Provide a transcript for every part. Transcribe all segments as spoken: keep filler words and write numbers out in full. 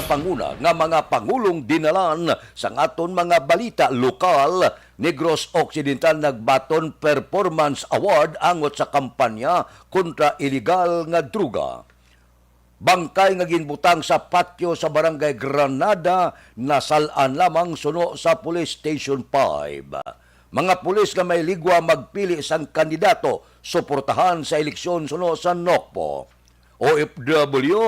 Panguna nga mga pangulong dinalan sang aton mga balita lokal, Negros Occidental nagbaton performance award angot sa kampanya kontra iligal nga droga. Bangkay nga ginbutang sa patio sa Barangay Granada nasal-an lamang suno sa Police Station five. Mga pulis nga may ligwa magpili sang kandidato suportahan sa eleksyon suno sa NOCPO. O F W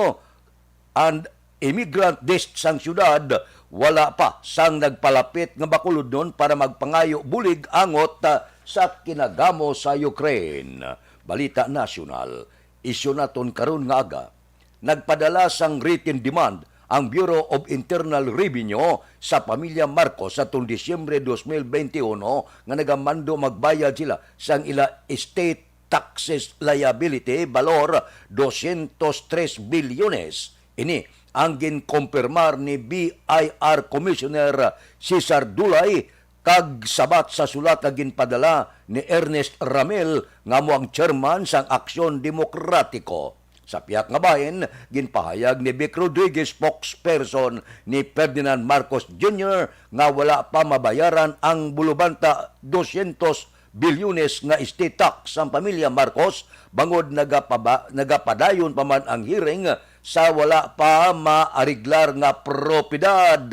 and immigrant desk sang siyudad wala pa sang nagpalapit nga bakulodnon para magpangayo bulig angot, ah, sa kinagamo sa Ukraine. Balita Nasyonal, isyu naton karon nga aga. Nagpadala sang written demand ang Bureau of Internal Revenue sa pamilya Marcos sa tuong Disyembre dos mil bente uno nga nagamando magbayad sila sang ila estate taxes liability balor dosyentos tres bilyones. Ini ang ginkompirmar ni B I R Commissioner Cesar Dulay kag sabat sa sulat nga ginpadala ni Ernest Ramil nga amo ang chairman sang Aksyon Demokratiko. Sa pihak nga bahin, ginpahayag ni Vic Rodriguez, spokesperson ni Ferdinand Marcos Junior, nga wala pa mabayaran ang bulubanta dosyentos bilyones nga estate tax sang pamilya Marcos, bangod nagapaba-, nagapadayon pa man ang hearing sa wala pa maariglar nga propiedad.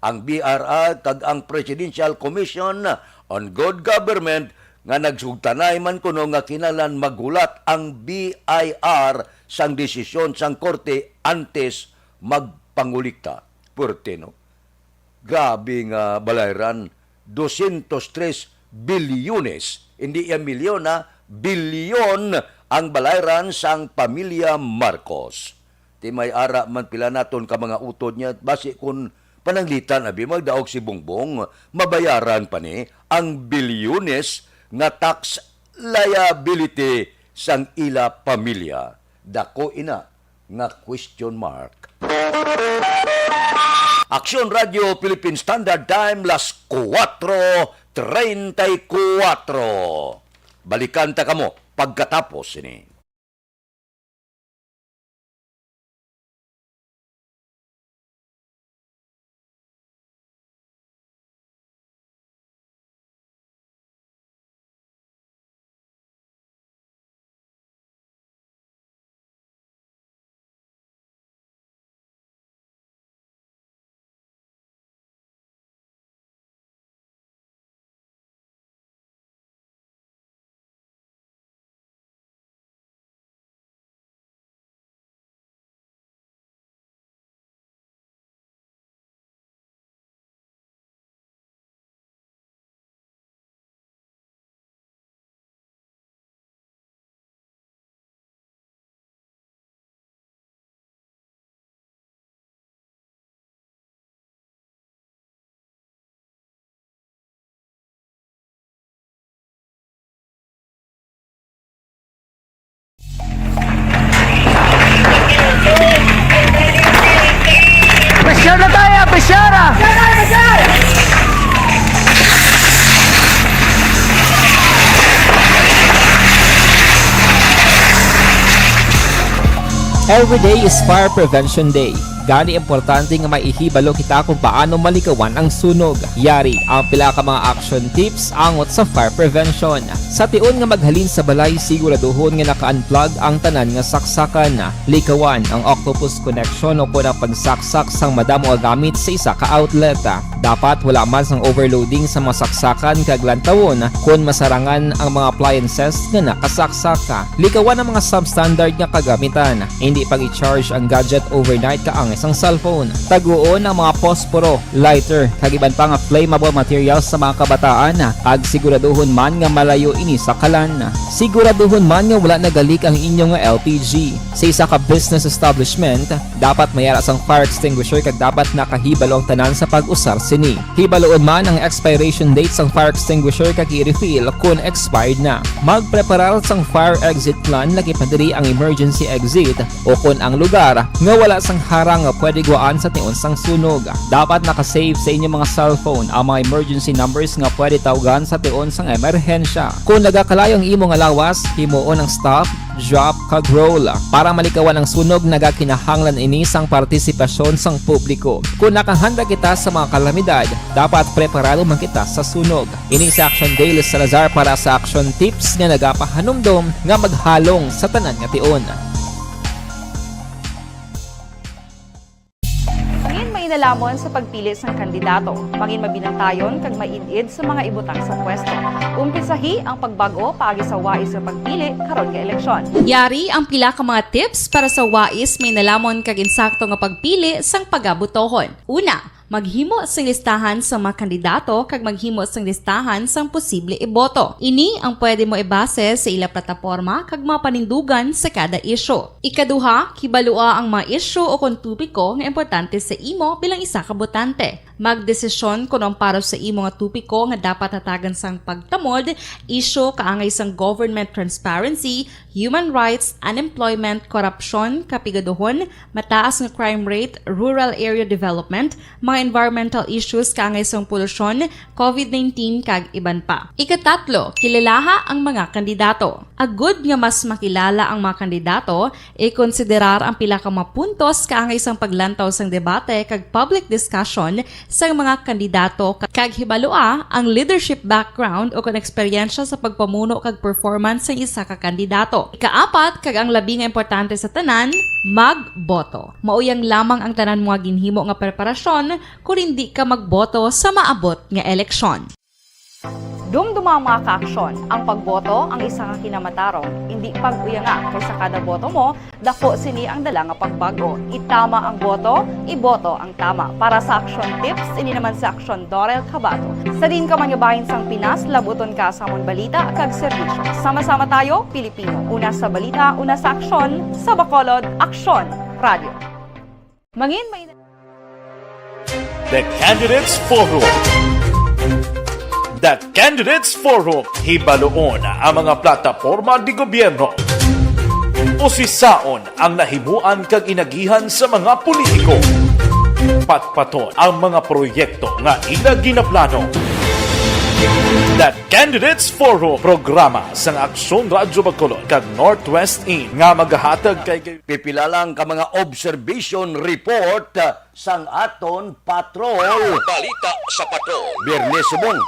Ang B R R kag ang Presidential Commission on Good Government nga nagsugtanay man kuno nga kinahanglan maghulat ang B I R sang desisyon sang korte antes magpangulikta. Puerte, no? Grabe nga balayran, dosyentos tres bilyones. Hindi yan milyon, ha? Bilyon ang balayran sang pamilya Marcos. Ti may ara man pila naton ka mga utod niya, basi kun pananglitan abi magdaog si Bongbong, mabayaran pa ni ang bilyones nga tax liability sang ila pamilya. Dako ina nga question mark. Aksyon Radio Philippine Standard Time, las kuwatro treinta y kuwatro. Balikan ta kamo pagkatapos sini. Pressure na tayo, pressure! Every day is Fire Prevention Day. Gani, importante nga may ihibalo kita kung paano malikawan ang sunog. Yari ang pila ka mga action tips angot sa fire prevention. Sa tion nga maghalin sa balay, siguraduhon nga naka-unplug ang tanan nga saksakan. Likawan ang octopus connection o kon ang pagsaksak sang madamo nga gamit sa isa ka outlet. Dapat wala man sang overloading sa mga saksakan kag lantawon kon masarangan ang mga appliances nga nakasaksak. Likawan ang mga substandard nga kagamitan. Indi pag-i-charge ang gadget overnight kaangay sang cellphone. Taguon ang mga posporo, lighter, kag iban pa nga flammable materials sa mga kabataan, kag siguraduhon man nga malayo ini sa kalan. Siguraduhon man nga wala nagalik ang inyo nga L P G. Sa isa ka business establishment, dapat may ara sang fire extinguisher kag dapat nakahibalo ang tanan sa pag-usar sini. Hibaluon man ang expiration date sang fire extinguisher kag i-refill kon expired na. Magpreparar sang fire exit plan, lakip na diri ang emergency exit o kon ang lugar nga wala sang harang nga pwede guwaan sa tion sang sunog. Dapat naka-save sa inyo mga cellphone ang mga emergency numbers nga pwede tawgan sa tion sang emerhensya. Kon nagakalayo ang imo nga lawas, himuon ang stop, drop, kag roll. Para malikawan ang sunog, nagakinahanglan ini sang partisipasyon sang publiko. Kung nakahanda kita sa mga kalamidad, dapat preparado man kita sa sunog. Ini si Action Dale Salazar para sa Action Tips nga nagapahanumdom nga maghalong sa tanan nga tion. Mangin mainalamon sa pagpili sang kandidato. Mangin mabinantayon kag maid-id sa mga ibutang sa pwesto. Umpisahi ang pagbag-o paagi sa wais nga pagpili karon nga eleksyon. Yari ang pila ka mga tips para sa wais, mainalamon kag insakto nga pagpili sang pagabotohon. Una, maghimo sing listahan sa mga kandidato kag maghimo sing listahan sang posible iboto. Ini ang pwede mo ibase sa ila plataporma kag mga panindugan sa kada isyu. Ikaduha, kibalua ang mga isyu o kon topiko nga importante sa imo bilang isa ka botante. Magdesisyon kon ang para sa imo nga topiko nga dapat hatagan sang pagtamod, isyu kaangay sang government transparency, human rights, unemployment, korupsyon, kapigaduhon, mataas nga crime rate, rural area development, mga environmental issues kaangay sang polusyon, covid nineteen, kag iban pa. Ikatatlo, kilalaha ang mga kandidato. Agud nga mas makilala ang mga kandidato, ikonsiderar ang pila ka mga puntos kaangay sang paglantaw sang debate kag public discussion sang mga kandidato, ka-, kag hibalua ang leadership background o kon eksperyensya sa pagpamuno kag performance sang isa ka kandidato. Ikaapat, kag ang labi nga importante sa tanan, magboto. Mao yang lamang ang tanan mo nga ginhimo nga preparasyon kon indi ka magboto sa maabot nga eleksyon. Dumduma, mga kaaksyon, ang pagboto ang isa ka kinamatarong, indi pag-uyanga, kay sa kada boto mo, daku sini ang dala nga pagbag-o. Itama ang boto, iboto ang tama. Para sa Action Tips, ini naman si Action Dorel Cabato. Sa diin ka man nga bahin sang Pinas, labuton ka sa amon balita kag serbisyo. Sama-sama tayo, Pilipino. Una sa balita, una sa aksyon, sa Bacolod, Aksyon Radio. Mangin may The Candidates Forum. The Candidates Forum. Hibaluon ang mga plataporma di gobyerno. Usisaon ang nahimuan kag inagihan sa mga politiko. Patpaton ang mga proyekto nga ila ginaplano. The Candidates Forum, programa sang Aksyon Radyo Bacolod kag Northwest In nga magahatag kay Pipila lang ka mga observation report, ah, sang aton patrol. Balita sa patrol. Biyernes subong.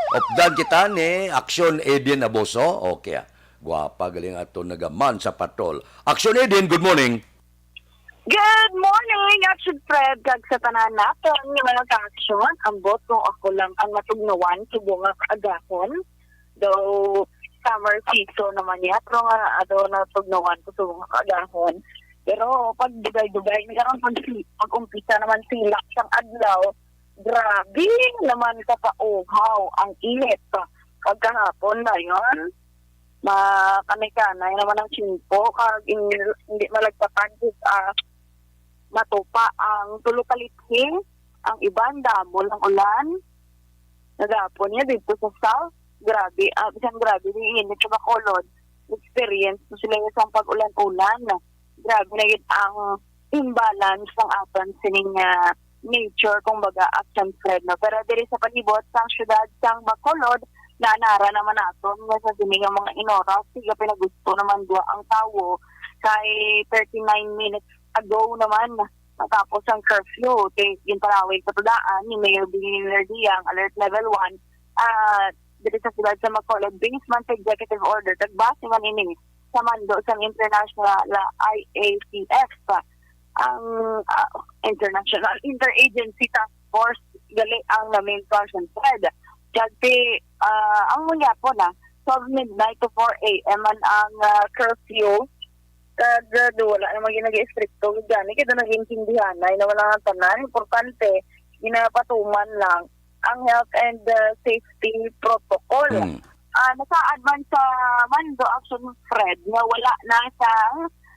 Updan kita ni Action Eden Aboso. Okay, ah. Gwapa galing aton nagaman sa patrol. Action Eden, good morning. Good morning, Action Fred, kag sa tanan naton nga mga ka-action. Ambot kung ako lang ang natugnawan subong nga kaagahon. Though summer season naman niya, pero nga ato natugnawan ko sa mga kaagahon. Pero pag dugay-dugay, nagkaroon pag, pag-umpisa naman sila sang adlaw, grabe naman ka pauhaw ang init. Pagkahapon na yon, makanay-kanay naman ang tiyempo, kag in-, hindi malagpatan kung, ah, matupa ang tulo ka lithing, ang iban damo lang ulan. Nagapon niya dito sa South. Grabe, ah, bisan grabe, ni init sa Bacolod. Experience ko sila sa pag-ulan-ulan. Grabe na gid ang imbalance ng aton sining, ah, nature, kumbaga, Action Fred, no? Pero diri sa palibot sang syudad sang Bacolod, naanara naman naton nga sa sini nga mga inoras, siga pinagusto naman dua ang tawo kay thirty-nine minutes ago naman, matapos ang curfew, kay ginparawig sa tudaan ni Mayor Benny Verdia ang alert level one, ah, diri sa siyudad sa Bacolod, based man sa executive order, kag base man ini sa mando sang international, ah, I A T F, ang, ah, International Interagency Task Force, gali ang na-main concern thread. Kag ti, ah, ang mangyapon na, twelve midnight to four A M man ang, ah, curfew. Kag, ah, do, wala naman gyud nag-istrikto gani, kay do nag-intindihanay na wala nga tanan. Importante, ginapatuman lang ang health and, ah, safety protocol. Mm. Ah, nasaad man sa Mando Action Fred nga wala na sa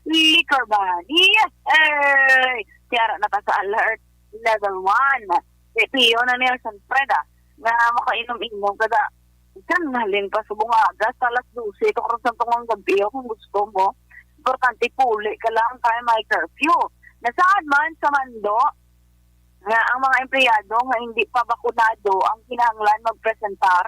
liquor ban. Yes! Eh, tiara na ta sa alert level one. Kay piyo na ni Action Fred, ah, nga makainom-inom kada Bisan halin pa subong aga sa alas dose, to karon sa tungang gabi, kung gusto mo. Importante, puli ka lang kay may curfew. Nasaad man sa Mando nga ang mga empleyado nga hindi pa bakunado ang kinahanglan magpresentar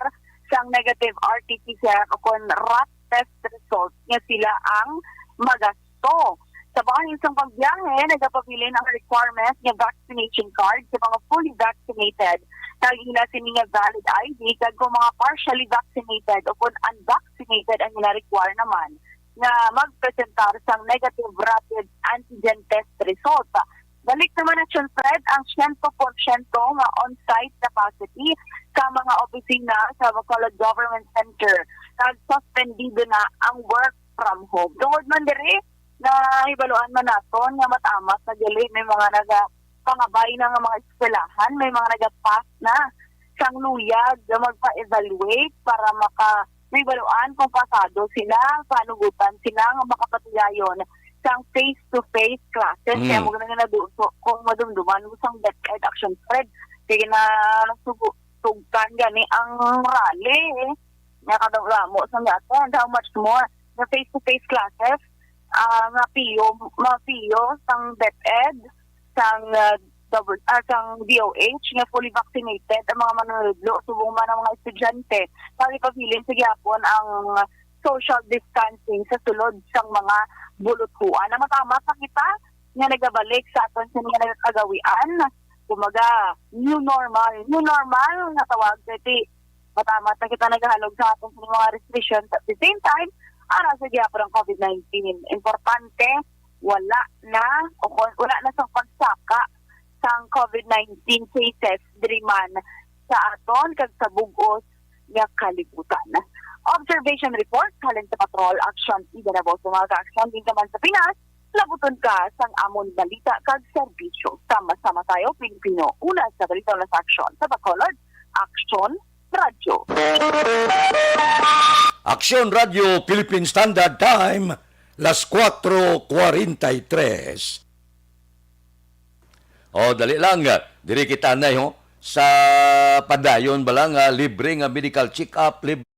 sang negative R T P C R o kon rat test result nga sila ang magasto. Sa bahin sang pagbiyahe, nagapabilin ang requirement nga vaccination card sa mga fully vaccinated. Kag ila sini nga valid I D, kag kung mga partially vaccinated o kung unvaccinated ang ila require naman nga magpresentar sang negative rapid antigen test result. Balik naman na, Chonfred, ang siyento porsyento nga on-site capacity sa mga opisina sa Bacolod Government Center. Kag suspendido na ang work from home. Tungod man diri, nahibaluan man naton nga matamas na gali may mga nagapangabay na nga mga eskwelahan, may mga nagapas na sang luyag nga magpa-evaluate para maka may baluan kung pasado sila, panugutan sila nga makapatigayon sang face-to-face classes. Kaya Mm. mo gani naduso kung madumduman mo sang DepEd, Action Fred. Kaya na sugu-, sugtan gani ang rally, eh. Nakadamo sa natin. How much more? The face-to-face classes, ah, nga piyo, mapiyo sang DepEd, sang, ah, double, ah, sang D O H nga fully vaccinated ang mga manunudlo, subong man ang mga estudyante, kag ipabilin sa gihapon ang social distancing sa sulod sang mga buluthuan. Ang matamat na kita nga nagabalik sa aton sa mga nagakagawian, kumbaga, new normal. New normal nga tawag, kay matamat na kita nagahalog sa aton sa mga restrictions. At the same time, ara sa gihapon ang COVID nineteen. Importante, wala na, o kon-, wala na sang pagsaka sang COVID nineteen cases diri man sa aton kag sa bug-os nga kalibutan. Observation report halin sa Patrol Action Mindanao. Sa mga ka-action din ka man sa Pinas, labuton ka sang amon balita kag serbisyo. Sama-sama tayo, Pilipino. Una sa balita, una sa aksyon. Sa Bacolod, Action Radyo. Aksyon Radyo Philippine Standard Time, las cuatro cuarenta y tres. O, dali lang. Diri kita, anay, ho. Sa padayon ba lang, ah, libre nga medical check-up, lib-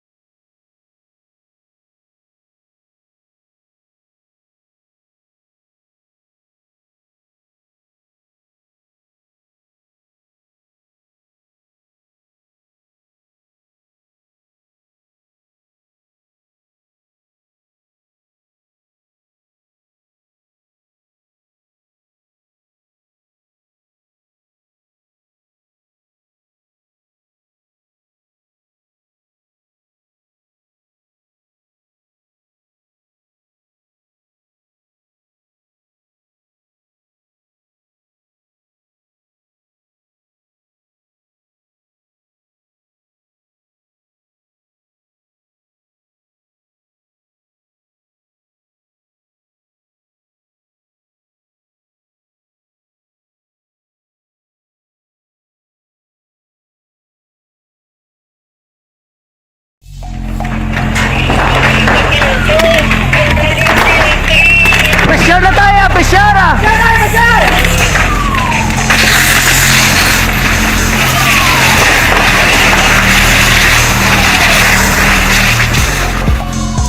Pressure na tayo, pressure, ah!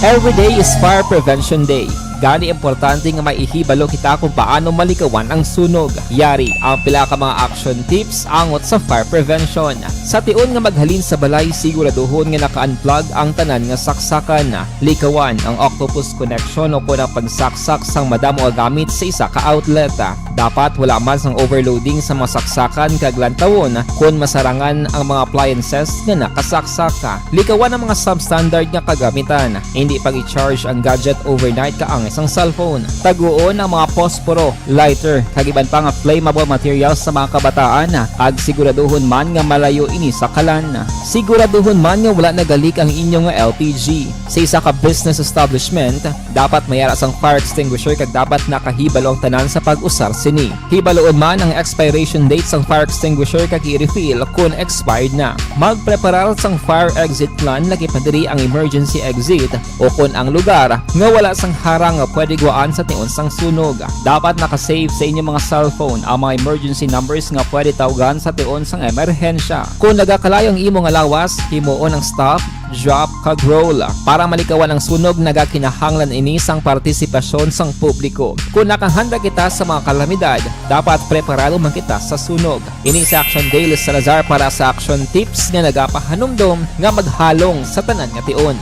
Every day is Fire Prevention Day. Gani, importante nga maihibalo kita kung paano malikawan ang sunog. Yari ang pila ka mga action tips angot sa fire prevention. Sa tion nga maghalin sa balay, siguraduhon nga naka-unplug ang tanan nga saksakan. Likawan ang octopus connection o kon ang pagsaksak sang madamo nga gamit sa isa ka outlet. Dapat wala man sang overloading sa mga saksakan kag lantawon kon masarangan ang mga appliances nga nakasaksak. Likawan ang mga substandard nga kagamitan. Hindi pag-i-charge ang gadget overnight kaangay sang cellphone. Taguon ang mga posporo, lighter, kag iban pa nga flammable materials sa mga kabataan, kag siguraduhon man nga malayo ini sa kalan. Siguraduhon man nga wala nagalik ang inyo nga L P G. Sa isa ka business establishment, dapat may ara sang fire extinguisher kag dapat nakahibalo ang tanan sa pag-usar sini. Hibaloon man ang expiration date sang fire extinguisher kag i-refill kon expired na. Magpreparar sang fire exit plan, lakip na diri ang emergency exit, o kon ang lugar nga wala sang harang nga pwede guwaan sa tion sang sunog. Dapat naka-save sa inyo mga cellphone ang mga emergency numbers nga pwede tawgan sa tion sang emerhensya. Kon nagakalayo ang imo nga lawas, himuon ang stop, drop, kag roll. Para malikawan ang sunog, nagakinahanglan ini sang partisipasyon sang publiko. Kon nakahanda kita sa mga kalamidad, dapat preparado man kita sa sunog. Ini si Action Daily Salazar para sa Action Tips nga nagapahanumdom nga maghalong sa tanan nga tion.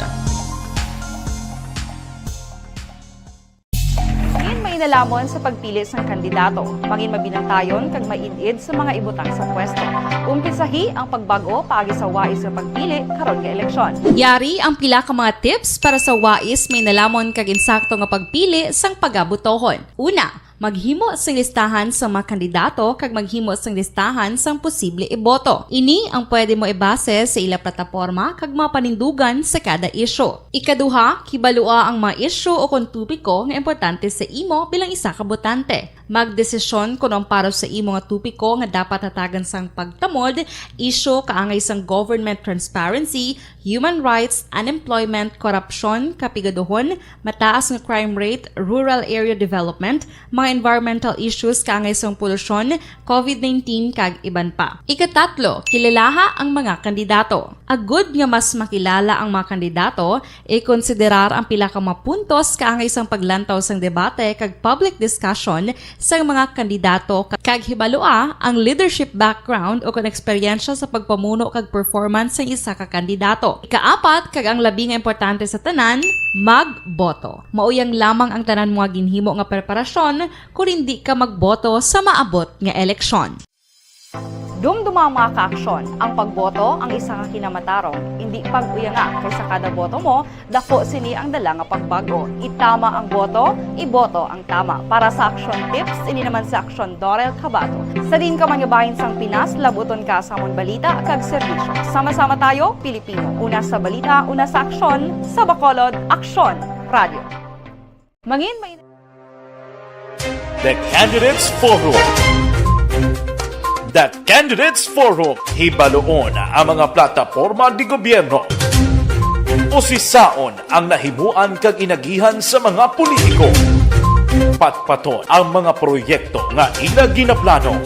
Lamon sa pagpili sang kandidato, mangin mabinantayon kag maid-id sa mga ibutang sa pwesto. Umpisahi ang pagbag-o paagi sa wais nga pagpili karon nga eleksyon. Yari ang pila ka mga tips para sa wais, may nalamon kag insakto nga pagpili sang pagabotohon. Una, maghimo sing listahan sa mga kandidato kag maghimo sing listahan sang posible iboto. Ini ang pwede mo ibase sa ila plataporma kag mga panindugan sa kada isyu. Ikaduha, kibalua ang mga isyu o kon topiko nga importante sa imo bilang isa ka botante. Magdesisyon kon ang para sa imo nga topiko nga dapat hatagan sang pagtamod, isyu kaangay sang government transparency, human rights, unemployment, korupsyon, kapigaduhon, mataas nga crime rate, rural area development, mga environmental issues kaangay sang polusyon, covid nineteen, kag iban pa. Ikatatlo, kilalaha ang mga kandidato. Agud nga mas makilala ang mga kandidato, ikonsiderar ang pila ka mga puntos kaangay sang paglantaw sang debate kag public discussion sang mga kandidato, kag hibalua ang leadership background o kon eksperyensya sa pagpamuno kag performance sang isa ka kandidato. Ikaapat, kag ang labi nga importante sa tanan, magboto. Mauyang lamang ang tanan mo nga ginhimo nga preparasyon kon indi ka magboto sa maabot nga eleksyon. Dumduma ang mga kaaksyon. Ang pagboto ang isa ka kinamatarong. Indi pag-uyanga, kay sa kada boto mo, dako sini ang dala nga pagbago. Itama ang boto, iboto ang tama. Para sa Aksyon Tips, ini naman si Aksyon Dorel Cabato. Sa diin ka man nga bahin sang Pinas, labuton ka sa amon balita kag serbisyo. Sama-sama tayo, Pilipino. Una sa balita, una sa aksyon, sa Bacolod, Aksyon Radio. Mangin may The Candidates Forum. The Candidates Forum. Hibaluon ang mga plataporma di gobyerno. Usisaon ang nahimuan kag inagihan sa mga politiko. Patpaton ang mga proyekto nga ila ginaplano.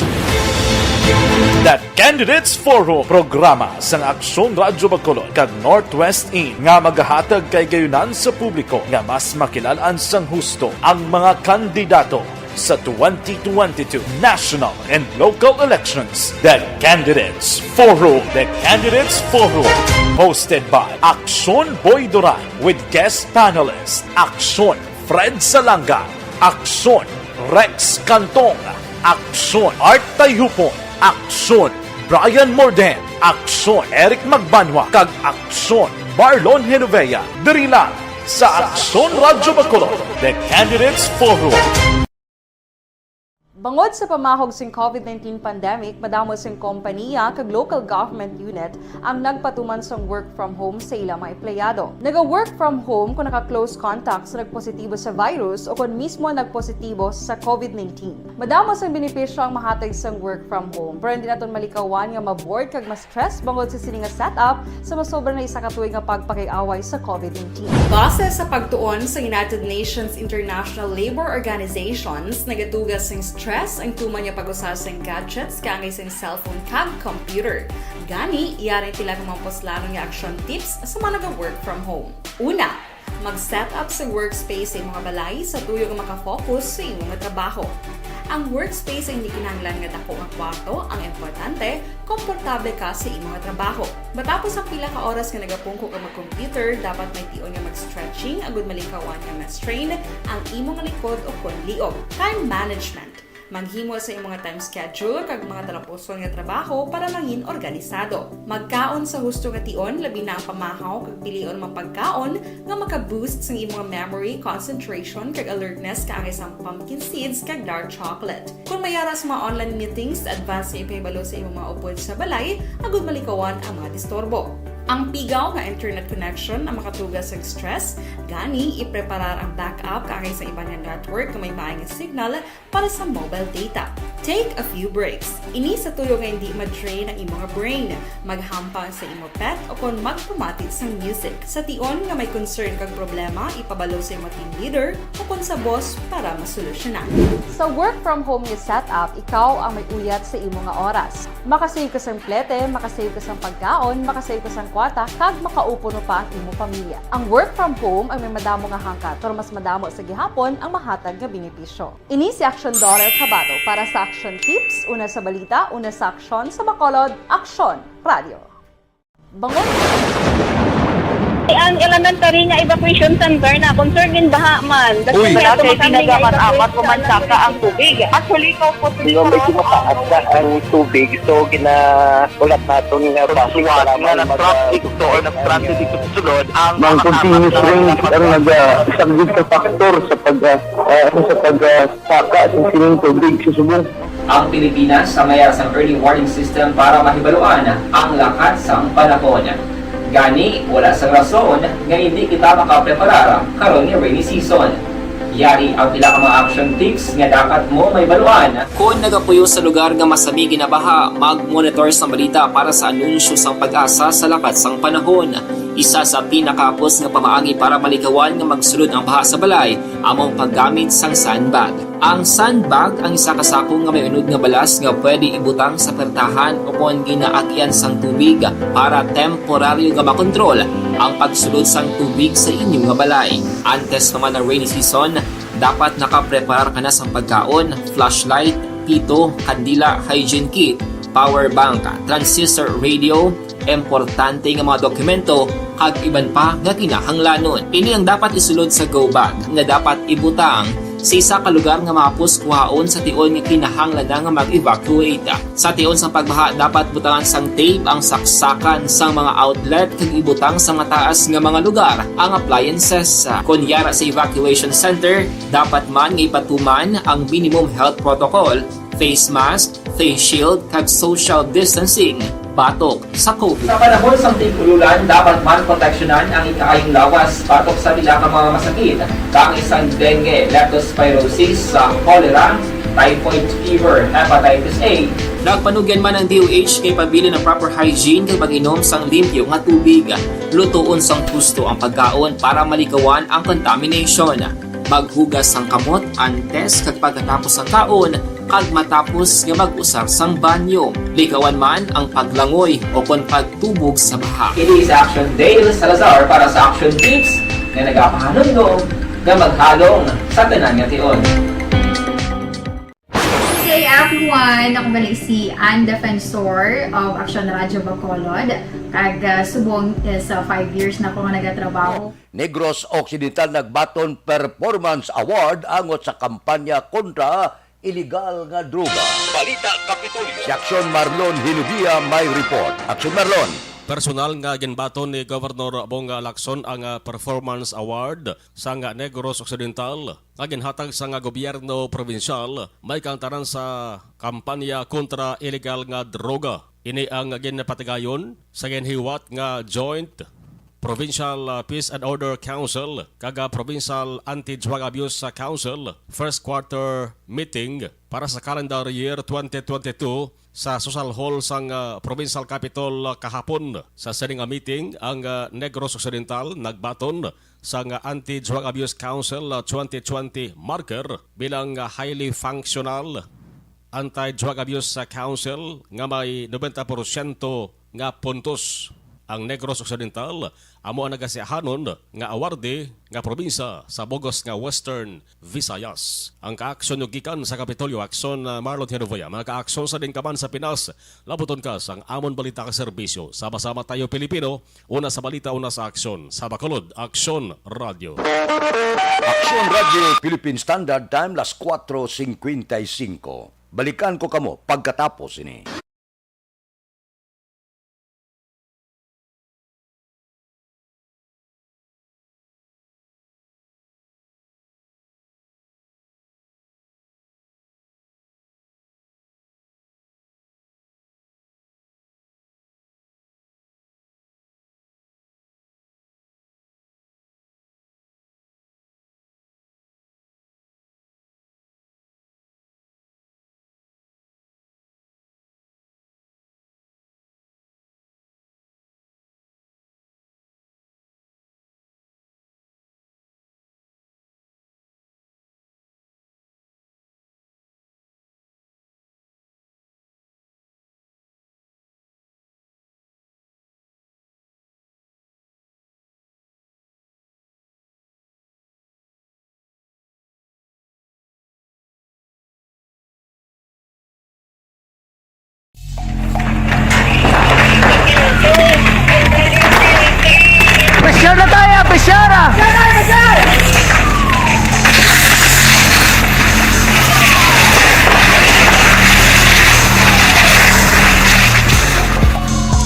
The Candidates Forum, programa sang Aksyon Radyo Bacolod kag Northwest In nga magahatag kahigayonan sa publiko nga mas makilalaan sang husto ang mga kandidato sa twenty twenty-two national and local elections. The Candidates Forum. The Candidates Forum. Hosted by Aksyon Boy Duran with guest panelist Aksyon Fred Salanga, Aksyon Rex Cantong, Aksyon Art Tayupon, Aksyon Brian Morden, Aksyon Eric Magbanwa, kag Aksyon Marlon Genovea, diri lang sa Aksyon Radyo Bacolod, The Candidates Forum. Bangod sa pamahog sing covid nineteen pandemic, madamo sing kompaniya kag local government unit ang nagpatuman sang work from home sa ila mga empleyado. Naga-work from home kung naka-close contact sa nagpositibo sa virus o kung mismo nagpositibo sa covid nineteen. Madamo sang benepisyo ang mahatag sang work from home, pero hindi naton malikawan nga ma-bored kag ma-stress bangod sa sini nga setup sa masobra na isa ka tuig nga pagpakig-away sa covid nineteen. Base sa pagtuon sa United Nations International Labour Organizations, nagatuga sing stress ang tuman nga pag-usa sing gadgets kaangay sing cellphone kag computer. Gani, yari ang pila ka mga puslanon nga action tips sa mga naga-work from home. Una, mag-set up sa workspace sa imong balay sa tuyo nga makafocus sa imong trabaho. Ang workspace ay hindi kinahanglan nga dako nga kwarto, ang importante, komportable ka sa imong trabaho. Matapos ang pila ka oras nga nagapungko ka mag-computer, dapat may tion nga mag-stretching agud malikawan nga ma-strain ang imong likod o kon liog. Time management. Maghimo sa imong time schedule kag mga talapuson nga trabaho para mangin organisado. Magkaon sa husto nga tion, labi na ang pamahaw kag pilion mga pagkaon nga maka-boost sang imong memory, concentration, kag alertness, kaangay sang pumpkin seeds kag dark chocolate. Kung may ara sa mga online meetings, advance nga ipahibalo sa imong mga upod sa balay agud malikawan ang mga disturbo. Ang pigaw nga internet connection ang makatuga sa stress, gani ipreparar ang backup kaangay sa iban nga network nga may maay nga signal para sa mobile data. Take a few breaks. Ini sa tuyo nga hindi ma-drain ang imong brain. Maghampang sa imo pet o kon magpamati sang music. Sa tion nga may concern kag problema, ipabalo sa imo team leader o kon sa boss para masolusyonan. Sa work from home nga setup, ikaw ang may uyat sa imo nga oras. Makasave ka sang plete, makasave ka sang pagkaon, makasave ka sang kwarta, kag makaupod pa ang imo pamilya. Ang work from home ang may madamo nga hangkat, pero mas madamo sa gihapon ang mahatag nga benepisyo. Ini si Aksyon Dorel Cabato para sa Aksyon Tips, una sa balita, una sa aksyon, sa Bacolod, Aksyon Radio. Bangon! Ang elementary nga evacuation center na concern din baha man. Uy. Wala kay tinaga man amat o mansaka ang tubig. Actually, ko po Yung medyo mataas na ang tubig, so ginaulat naton nga basi Suwat nga nag-traffic to or nag-transit dito sa sulod ang Mang continuous rain ang nag-, ah, isang big factor sa pag, ah, ah, sa pag, ah, saka sa sining tubig sa subong. Ang Pilipinas sa mayar sang early warning system para mahibaluan ang lakat sang panahon. Gani, wala sang rason nga hindi kita makapreparar karon nga rainy season. Yari ang pila ka mga action tips nga dapat mo mahibaluan. Kon nagapuyo sa lugar nga masami ginabaha, mag-monitor sang balita para sa anunsyo sang PAGASA sa lakat sang panahon. Isa sa pinakahapos nga pamaagi para malikawan nga magsulod ang baha sa balay amo ang paggamit sang sandbag. Ang sandbag ang isa ka sako nga may unod nga balas nga pwede ibutang sa pertahan o kon ginaagian sang tubig para temporaryo nga makontrol ang pagsulod sang tubig sa inyo nga balay. Antes pa man ang rainy season, dapat nakapreparar ka na sang pagkaon, flashlight, pito, kandila, hygiene kit, power bank, transistor radio, importante nga mga dokumento, kag iban pa nga kinahanglanon. Ini ang dapat isulod sa go bag nga dapat ibutang sa isa ka lugar nga mahapos kuhaon sa tion nga kinahanglan na nga mag-evacuate. Sa tion sang pagbaha, dapat butangan sang tape ang saksakan sang mga outlet kag ibutang sa mataas nga mga lugar ang appliances. Kon yara sa evacuation center, dapat man nga ipatuman ang minimum health protocol, face mask, face shield, kag social distancing batok sa COVID. Sa panahon sang tig-ululan, dapat man proteksyonan ang ikaayong lawas batok sa pila ka mga masakit, kaangay sang dengue, leptospirosis, sa cholera, typhoid fever, hepatitis A. Nagpanugyan man ang D O H kay pabilin ang proper hygiene kag pag-inom sang limpyo nga tubig, lutoon sang husto ang pagkaon para malikawan ang contamination. Maghugas sang kamot antes kag pagkatapos sang kaon kag matapos nga mag-usar sang banyo. Likawan man ang paglangoy o kon pagtubog sa baha. Ini si Action Dale Salazar para sa Action Tips nga nagapahanumdom nga maghalong sa tanan nga tion. Hey everyone! Ako bali si Ann Defensor of Action Radio Bacolod. Kag, ah, subong is, ah, five years na ako nga nagatrabaho. Negros Occidental nagbaton Performance Award angot sa kampanya kontra iligal nga droga. Balita Kapitolyo. Si Aksyon Marlon Hinugia may report. Aksyon Marlon. Personal nga ginbaton ni Governor Bong Lacson ang, ah, Performance Award sang Negros Occidental nga ginhatag sang gobyerno probinsyal may kaangtanan sa kampanya kontra iligal nga droga. Ini ang ginpatigayon sa ginhiwat nga Joint Provincial, uh, Peace and Order Council kag, uh, Provincial Anti-Drug Abuse, uh, Council first quarter meeting para sa calendar year twenty twenty-two sa Social Hall sang, uh, Provincial Capitol, uh, kahapon. Sa sining, uh, meeting, ang, uh, Negros Occidental nagbaton sang Anti-Drug Abuse Council, uh, twenty twenty marker bilang, uh, highly functional Anti-Drug Abuse Council nga may nobenta porsyento nga puntos. Ang Negros Occidental amo ang nagasiahanon nga awardee nga probinsya sa bug-os nga Western Visayas. Ang kaaksyon gikan sa Kapitolyo, Aksyon, uh, Marlon Genovia. Mga kaaksyon sa dingkaman sa Pinas, labuton ka sang amon balita kag serbisyo. Sama-sama tayo, Pilipino, una sa balita, una sa aksyon. Sa Bacolod, Aksyon Radio. Aksyon Radio, Philippine Standard Time, las cuatro cincuenta y cinco. Balikan ko kamo pagkatapos ini.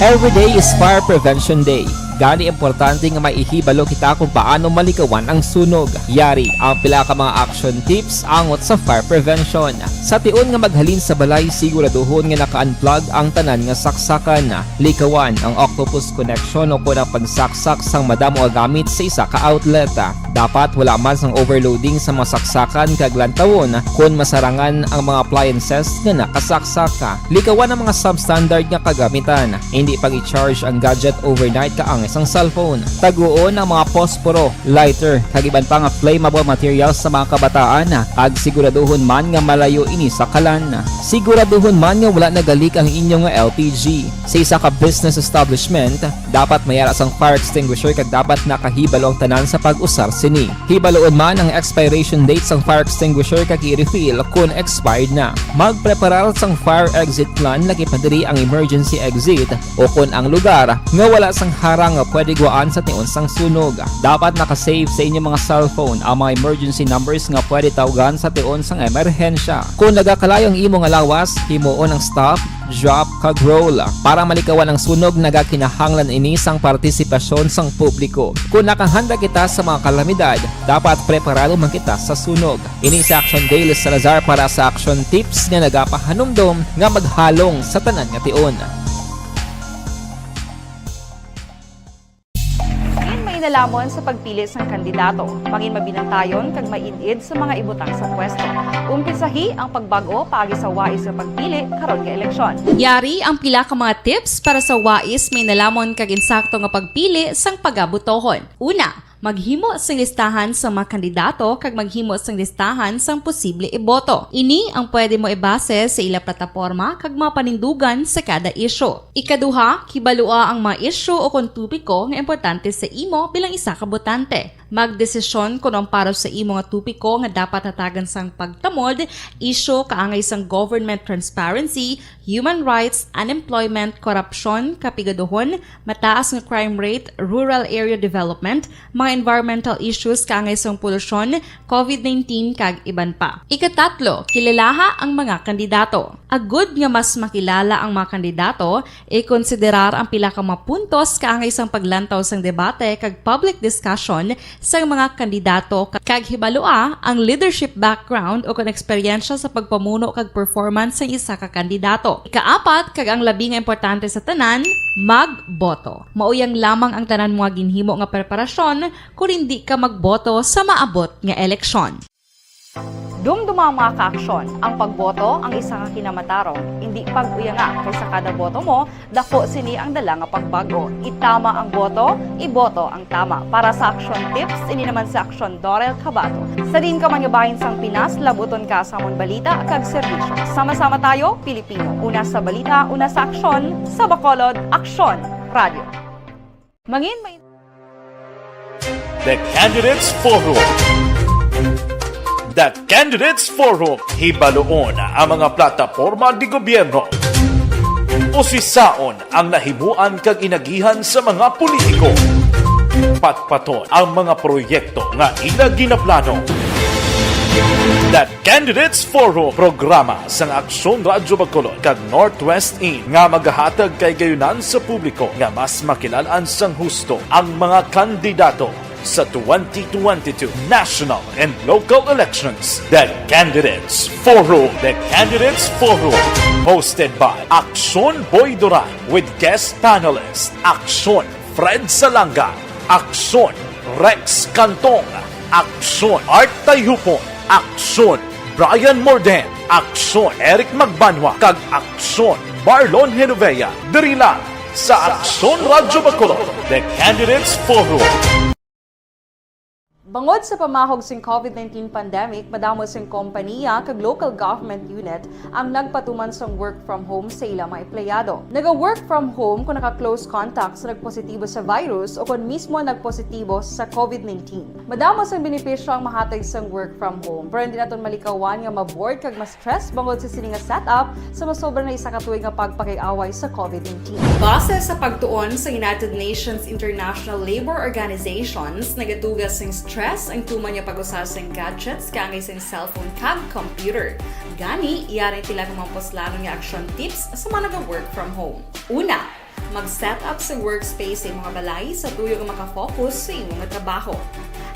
Every day is Fire Prevention Day. Gani, importante nga maihibalo kita kung paano malikawan ang sunog. Yari ang pila ka mga action tips angot sa fire prevention. Sa tion nga maghalin sa balay, siguraduhon nga naka-unplug ang tanan nga saksakan. Likawan ang octopus connection o kon ang pagsaksak sang madamo nga gamit sa isa ka outlet. Dapat wala man sang overloading sa mga saksakan kag lantawon kon masarangan ang mga appliances nga nakasaksak. Likawan ang mga substandard nga kagamitan. Hindi pag-i-charge ang gadget overnight kaangay sang cellphone. Taguon ang mga posporo, lighter, kag iban pa nga flammable materials sa mga kabataan, kag siguraduhon man nga malayo ini sa kalan. Siguraduhon man nga wala nagalik ang inyo nga L P G. Sa isa ka business establishment, dapat may ara sang fire extinguisher kag dapat nakahibalo ang tanan sa pag-usar sini. Hibaloon man ang expiration date sang fire extinguisher kag i-refill kon expired na. Magpreparar sang fire exit plan, lakip na diri ang emergency exit o kon ang lugar nga wala sang harang nga pwede guwaan sa tion sang sunog. Dapat naka-save sa inyo mga cellphone ang mga emergency numbers nga pwede tawgan sa tion sang emerhensya. Kon nagakalayo ang imo nga lawas, himuon ang stop, drop, kag roll. Para malikawan ang sunog, nagakinahanglan ini sang partisipasyon sang publiko. Kon nakahanda kita sa mga kalamidad, dapat preparado man kita sa sunog. Ini si Action Dale Salazar para sa Action Tips nga nagapahanumdom nga maghalong sa tanan nga tion. Mangin mainalamon sa pagpili sang kandidato. Mangin mabinantayon kag maid-id sa mga ibutang sa pwesto. Umpisahi ang pagbag-o paagi sa wais nga pagpili karon nga eleksyon. Yari ang pila ka mga tips para sa wais, mainalamon kag insakto nga pagpili sang pagabutohon. Una, maghimo sing listahan sa mga kandidato kag maghimo sing listahan sang posible iboto. Ini ang pwede mo ibase sa ila plataporma kag mga panindugan sa kada isyu. Ikaduha, kibalua ang mga isyu o kon topiko nga importante sa imo bilang isa ka botante. Magdesisyon kon ang para sa imo nga topiko nga dapat hatagan sang pagtamod, isyu kaangay sang government transparency, human rights, unemployment, korupsyon, kapigaduhon, mataas nga crime rate, rural area development, mga environmental issues kaangay sang polusyon, covid nineteen, kag iban pa. Ikatatlo, kilalaha ang mga kandidato. Agud nga mas makilala ang mga kandidato, ikonsiderar ang pila ka mga puntos kaangay sang paglantaw sang debate kag public discussion sang mga kandidato, kag hibalua ang leadership background o kon eksperyensya sa pagpamuno kag performance sang isa ka kandidato. Ikaapat, kag ang labi nga importante sa tanan, magboto. Mauyang lamang ang tanan mo nga ginhimo nga preparasyon kon indi ka magboto sa maabot nga eleksyon. Dumduma ang mga kaaksyon. Ang pagboto ang isa ka kinamatarong. Indi pag-uyanga, kay sa kada boto mo, dako sini ang dala nga pagbag-o. Itama ang boto, iboto ang tama. Para sa Action Tips, ini naman si Action Dorel Cabato. Sa diin ka man nga bahin sang Pinas, labuton ka sa amon balita kag serbisyo. Sama-sama tayo, Pilipino. Una sa balita, una sa aksyon, sa Bacolod, Aksyon Radio. Mangin may The Candidates Forum. The Candidates Forum. Hibaluon ang mga plataporma di gobyerno. Usisaon ang nahimuan kag inagihan sa mga politiko. Patpaton ang mga proyekto nga ila ginaplano. The Candidates Forum, programa sang Aksyon Radyo Bacolod kag Northwest In nga magahatag kay gayunan sa publiko nga mas makilal-an sang husto ang mga kandidato sa twenty twenty-two national and local elections. The Candidates Forum. The Candidates Forum, hosted by Aksyon Boy Duran with guest panelist Aksyon Fred Salanga, Aksyon Rex Cantong, Aksyon Art Tayhupon, Aksyon Brian Morden, Aksyon Eric Magbanwa, kag Aksyon Marlon Genovea. Diri lang sa Aksyon Radyo Bacolod, The Candidates Forum. Bangod sa pamahog sing covid nineteen pandemic, madamo sing kompaniya kag local government unit ang nagpatuman sang work from home sa ila mga empleyado. Naga-work from home kon naka-close contact sa nagpositibo sa virus o kon mismo nagpositibo sa covid nineteen. Madamo sang benepisyo ang mahatag sang work from home, pero hindi naton malikawan nga ma-bored kag ma-stress bangod sa sini nga setup sa masobra na isa ka tuig nga pagpakig-away sa covid nineteen. Base sa pagtuon sa United Nations International Labour Organizations, nagatuga sing stress ang tuman nga pag-usa sing gadgets kaangay sing cellphone kag computer. Gani, yari ang pila ka mga puslanon nga action tips sa mga naga-work from home. Una, Mag-set up sa workspace sa imong balay sa tuyo nga makafocus sa imong trabaho.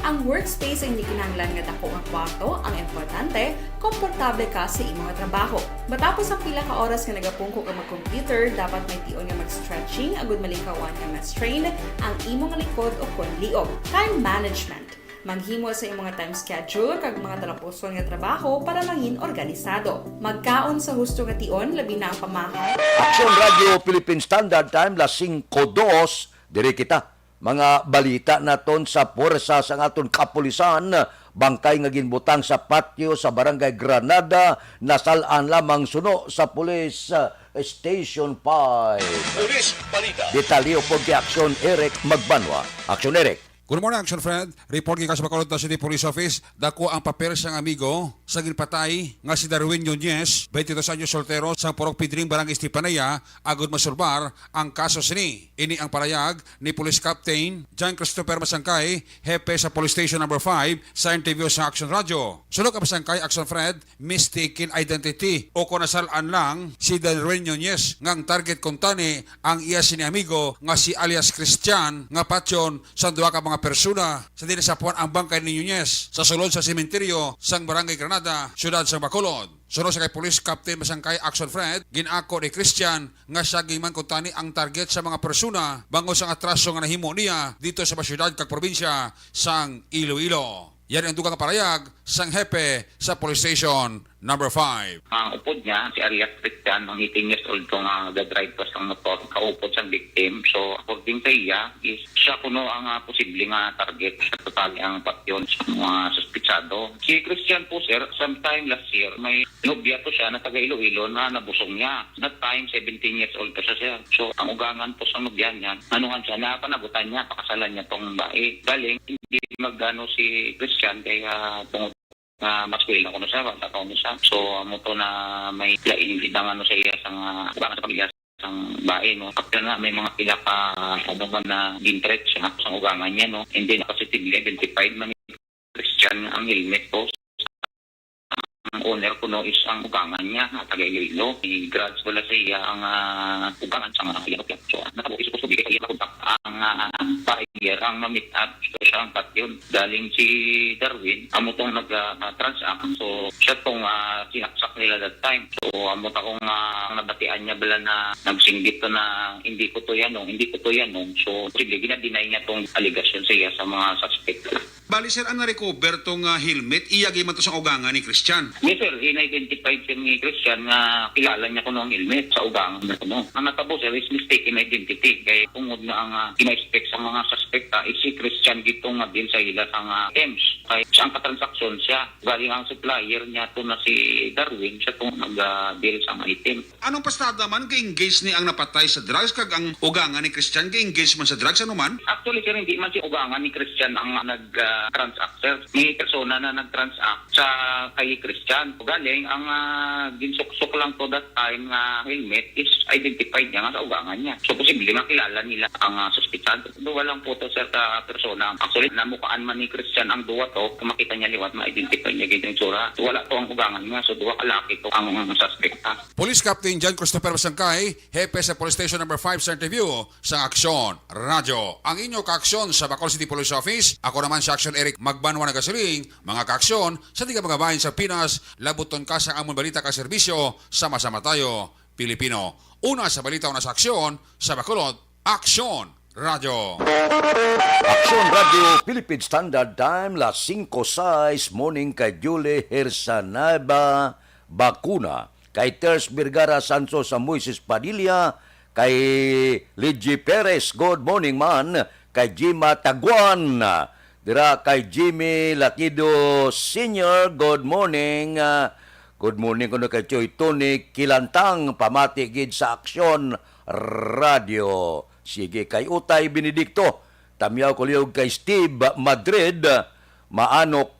Ang workspace ay hindi kinahanglan nga dako nga kwarto, ang importante, komportable ka sa imong trabaho. Matapos ang pila ka oras nga nagapungko ka mag-computer, dapat may tion nga mag-stretching agud malikawan nga ma-strain ang imong likod o kon liog. Time management. Maghimo sa imong time schedule kag mga talapuson nga trabaho para mangin organisado. Magkaon sa husto nga tion, labi na ang pamahaw. Aksyon Radyo Philippine Standard Time, las singko dos, diri kita. Mga balita naton sa puwersa sang aton kapulisan, bangkay nga ginbutang sa patio sa Barangay Granada, nasal-an lamang suno sa Police uh, Station five. Police Balita. Detalye pod kay Aksyon Eric Magbanwa. Aksyon Eric. Good morning, Action Fred. Report gikan sa Bacolod City Police Office, dako ang papel sang amigo sa ginpatay nga si Darwin Nunez, twenty-two anyos, soltero, sa Purok Pidring, Barangay Estefanía, agud masulbar ang kaso sini. Ini ang parayag ni Police Captain John Christopher Masangkay, hepe sa Police Station Number five, sa interview sa Action Radio. Suno kay Masangkay, Action Fred, mistaken identity o kon nasal-an lang si Darwin Nunez nga ang target kuntani ang iya sini amigo nga si alias Christian nga patyon sang duha ka mga persona sa diin nasapuan ang bangkay ni Nunez sa sulod sa sementeryo sang Barangay Granada, siyudad sang Bacolod. Suno sa kay Police Captain Masangkay Action Fred, gin-ako ni Christian nga siya gid man kuntani ang target sa mga persona bangod sang atraso nga nahimo niya dito sa mga siyudad kag probinsya sang Iloilo. Yari ang dugang parayag sang hepe sa Police Station Number five. Ang upod niya, si alias Christian, ang eighteen years old ko nga ga-drive ko sang motor, kaupod sang victim. So, according sa iya, is siya kuno ang ah, posible nga target sa total ang patyon sa mga suspitsado. Si Christian po, sir, sometime last year, may nobya to siya na taga Iloilo na nabusong niya. That time, seventeen years old pa siya, sir. So, ang ugangan po sa nobya niya, anuhan siya, napanagutan niya, pakasalan niya tong bae. Galing, hindi magano si Christian kay ah, tungod nga maskwela ko na siya, bata pa ko na siya. So, amo to na may lain gid ang ano sa iya sa nga ugangan sa pamilya sang bae, no. After na, may mga pila ka ano man na gintreat siya sa ugangan niya, no. And then, positively identified man ni Christian ang helmet ko. Ang owner ko, no, is ang ugangan niya, nga taga Iloilo. May grudge wala sa iya ang ah, ugangan sa mga pila. So, nakabuhi sa gusto bigay sa iya makontak ang ah, buyer, ang ma-meet up. So, siya ang patyon. Galing si Darwin, amo tong nag-transact. So, siya tong ah, sinaksak nila that time. So, amo ta kung ah, ang nabatian niya bala na nagsinggit to na hindi ko to yanong, hindi ko to yanong. So, sige, gina-deny niya tong allegation sa iya sa mga suspect. Bali, sir, ang na-recover tong ah, helmet, iya gid man to sa ugangan ni Christian. Yes, sir. In-identified siya ni Christian nga kilala niya kuno ang helmet sa ugangan niya kuno. Ang natabo, sir, is mistaken identity. Kay tungod nga ang ah, gina-expect sa mga suspect ah, is si Christian gid to nga deal sa ila sa nga items. Kay siya ang katransaksyon siya. Galing ang supplier niya to na si Darwin, siya to nag-deal sa mga item. Anong pasada man, ga-engage ni ang napatay sa drugs kag ang ugangan ni Christian ga-engage man sa drugs, ano man? Actually, sir, hindi man si ugangan ni Christian ang nag-transact, sir. May persona na nag-transact sa kay Christian. Galing, ang ah, ginsuksok lang to that time nga helmet is identified niya nga sa ugangan niya. So, posible nga kilala nila ang ah, suspitsado. Duwa lang po to, sir, ka persona. Actually, namukaan man ni Christian ang duwa to. Kung makita niya liwat, ma-identify niya gid ang itsura. Wala to ang ugangan niya. So, duwa ka laki to ang suspect, ah. Police Captain John Christopher Masangkay, hepe sa Police Station Number five sa interview sa Aksyon Radyo. Ang inyo kaaksyon sa Bacolod City Police Office, ako naman si Aksyon Eric Magbanwa nagasiling, mga kaaksyon, sa tiga mga bahin sa Pinas, labuton ka sa amon balita ka serbisyo, sama-sama tayo, Pilipino. Una sa balita, una sa aksyon, sa Bacolod, Aksyon Radyo. Aksyon Radyo, Philippine Standard Time, las singko sais, morning kay Julie Hersanaba Bakuna, kay Ters Vergara Sancho, sa Moises Padilla, kay Ligi Perez, good morning man, kay Jima Taguan, dira kay Jimmy Lakido Senior, good morning, ah, good morning kuno kay Choy Tony Kilantang, pamati gid sa Aksyon Radyo. Sige, kay Utay Benedicto, Tamyaw Kuliog, kay Steve Madrid, Maanok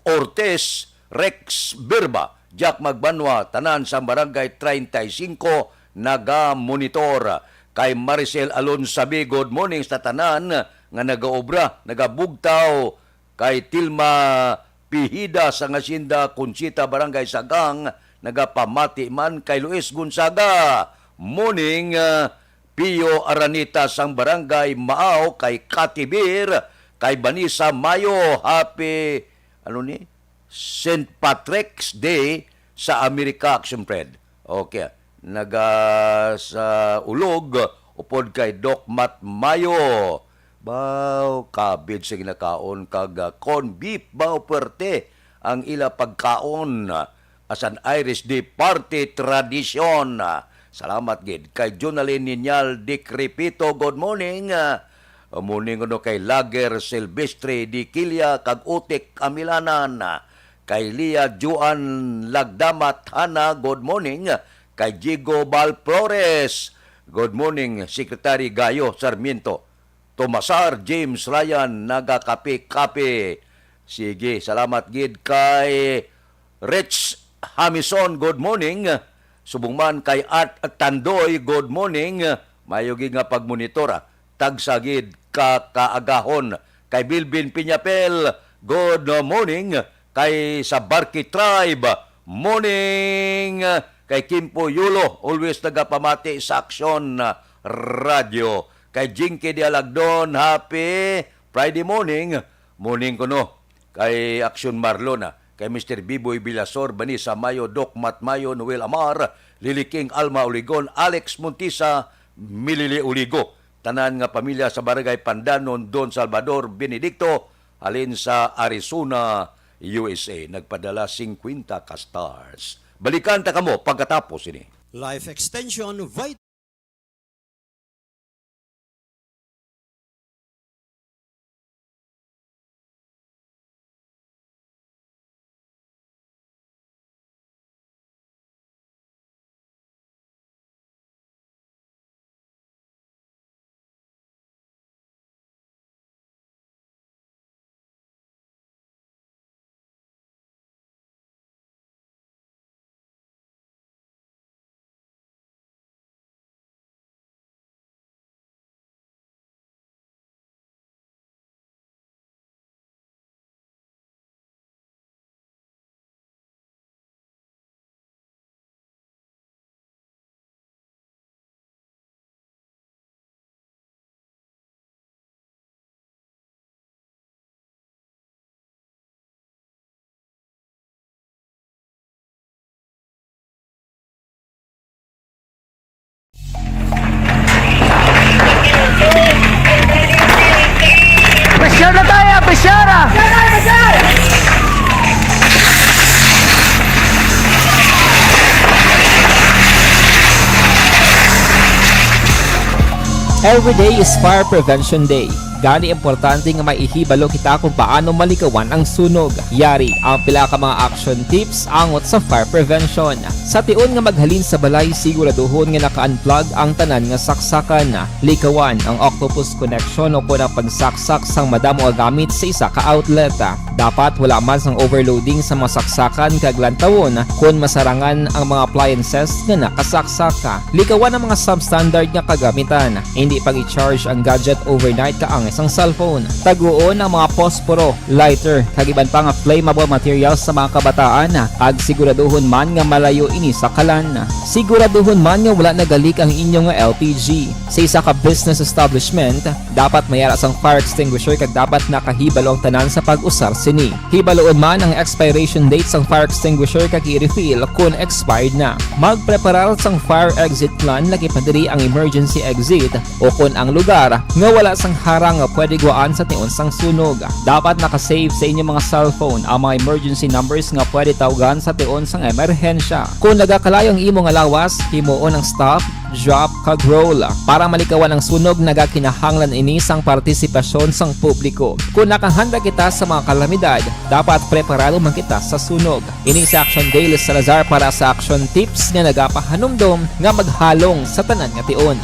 Ortiz, Rex Birba, Jack Magbanwa, tanan sa Barangay treinta y cinco naga-monitor. Kay Maricel Alonsabi, good morning sa tanan nga nagaobra, nagabugtaw. Kay Tilma Pihida sa Hacienda Conchita, Barangay Sagang, nagapamati man. Kay Luis Gonzaga, morning, ah, Pio Aranita sang Barangay Maaw, kay Katibir, kay Vanessa Mayo, happy, ano ni? Saint Patrick's Day sa America, Action Friend. Okay. Naga sa ulog, upod kay Doc Matt Mayo. Baw, kabid sa ginakaon kag, ah, corn beef, baw, puwerte ang ila pagkaon. As an Irish Day party tradition. Salamat gid kay Jonalyn Ninyal Decrepito. Good morning. Ah, morning kuno kay Lager Silvestre Diquilia kag Utik Amilanan. Kay Lia Joan Lagdamat Hana, good morning. Kay Jigo Bal Flores, good morning. Secretary Gayo Sarmiento. Tomasar James Ryan, nagakape-kape. Sige, salamat gid kay Rich Hamison, good morning. Subong man kay Art Tandoy, good morning. Mayo gid nga pagmonitor, ah. Tagsa gid ka kaagahon. Kay Bilbin Piñapel, good morning. Kay sa Barki Tribe, morning. Kay Kimpo Yulo, always nagapamati sa Aksyon, ah, Radyo. Kay Jinky Dialagdon, happy Friday morning. Morning kuno. Kay Aksyon Marlon, ah. Kay Mister Biboy Bilasor, Vanessa Mayo, Doc Matt Mayo, Noel Amar, Lily King, Alma Oligon, Alex Montisa, Milili Oligo. Tanan nga pamilya sa Barangay Pandanon, Don Salvador Benedicto, halin sa Arizona, U S A. Nagpadala singkwenta ka stars. Balikan ta kamo pagkatapos ini. Life Extension Vit- Pressure na tayo, pressure! Every day is Fire Prevention Day. Gani, importante nga maihibalo kita kung paano malikawan ang sunog. Yari ang pila ka mga action tips angot sa fire prevention. Sa tion nga maghalin sa balay, siguraduhon nga naka-unplug ang tanan nga saksakan. Likawan ang octopus connection o kon ang pagsaksak sang madamo nga gamit sa isa ka outlet. Dapat wala man sang overloading sa mga saksakan kag lantawon kon masarangan ang mga appliances nga nakasaksak. Likawan ang mga substandard nga kagamitan. Indi pag-i-charge ang gadget overnight kaangay sang cellphone. Taguon ang mga posporo, lighter, kag iban pa nga flammable materials sa mga kabataan, kag siguraduhon man nga malayo ini sa kalan. Siguraduhon man nga wala nagalik ang inyo nga L P G. Sa isa ka business establishment, dapat may ara sang fire extinguisher kag dapat nakahibalo ang tanan sa pag-usar sini. Hibaluon man ang expiration date sang fire extinguisher kag i-refill kon expired na. Magpreparar sang fire exit plan, lakip na diri ang emergency exit o kon ang lugar nga wala sang harang nga pwede gwaan sa tion sang sunog. Dapat naka-save sa inyo mga cellphone ang mga emergency numbers nga pwede tawgan sa tion sang emerhensya. Kon nagakalayo ang imo nga lawas, himuon ang stop, drop, kag roll. Para malikawan ang sunog, nagakinahanglan ini sang partisipasyon sang publiko. Kon nakahanda kita sa mga kalamidad, dapat preparado man kita sa sunog. Ini si Action Dale Salazar para sa Action Tips nga nagapahanumdom nga maghalong sa tanan nga tion.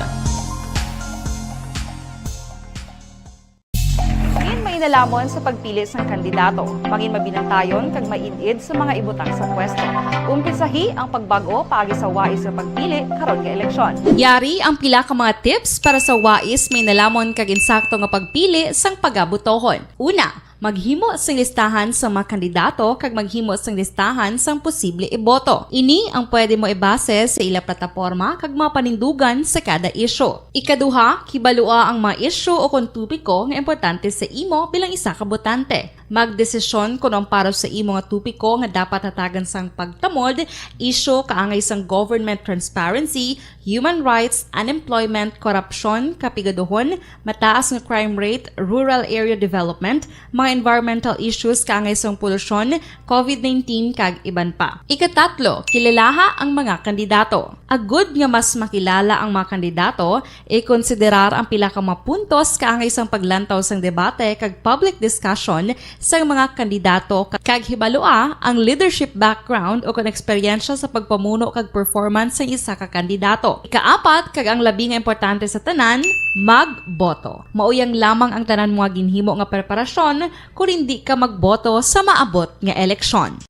Mangin mainalhamon sa pagpili sang kandidato. Mangin mabinantayon kag maid-id sa mga ibutang sa pwesto. Umpisahi ang pagbag-o paagi sa wais nga pagpili karon nga eleksyon. Yari ang pila ka mga tips para sa wais, mainalhamon kag insakto nga pagpili sang pagabotohon. Una, Maghimo sing listahan sa mga kandidato kag maghimo sing listahan sang posible iboto. Ini ang pwede mo ibase sa ila plataporma kag mga panindugan sa kada isyu. Ikaduha, kibalua ang mga isyu o kon topiko nga importante sa imo bilang isa ka botante. Magdesisyon kon ang para sa imo nga topiko nga dapat hatagan sang pagtamod, isyu kaangay sang government transparency, human rights, unemployment, korupsyon, kapigaduhon, mataas nga crime rate, rural area development, mga environmental issues kaangay sang polusyon, covid nineteen, kag iban pa. Ikatatlo, kilalaha ang mga kandidato. Agud nga mas makilala ang mga kandidato, ikonsiderar ang pila ka mga puntos kaangay sang paglantaw sang debate kag public discussion sang mga kandidato ka-, kag hibalua ang leadership background o kon eksperyensya sa pagpamuno kag performance sang isa ka kandidato. Ikaapat, kag ang labi nga importante sa tanan, magboto. Mao yang lamang ang tanan mo nga ginhimo nga preparasyon kon hindi ka magboto sa maabot nga eleksyon.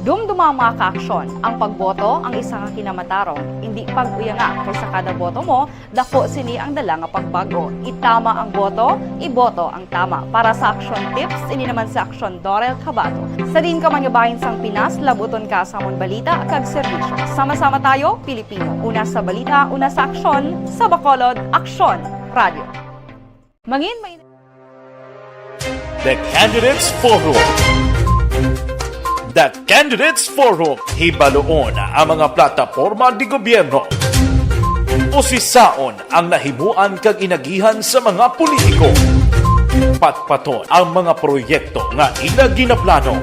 Dumduma ang mga kaaksyon. Ang pagboto ang isa ka kinamatarong. Indi pag-uyanga, kay sa kada boto mo, dako sini ang dala nga pagbag-o. Itama ang boto, iboto ang tama. Para sa Aksyon Tips, ini naman si Aksyon Dorel Cabato. Sa diin ka man nga bahin sang Pinas, labuton ka sa amon balita kag serbisyo. Sama-sama tayo, Pilipino. Una sa balita, una sa aksyon, sa Bacolod, Aksyon Radio. Mangin may The Candidates Forum. The Candidates Forum, hibaluon ang mga plataporma di gobyerno. Usisaon ang nahimuan kag inagihan sa mga politiko. Patpaton ang mga proyekto nga ila ginaplano.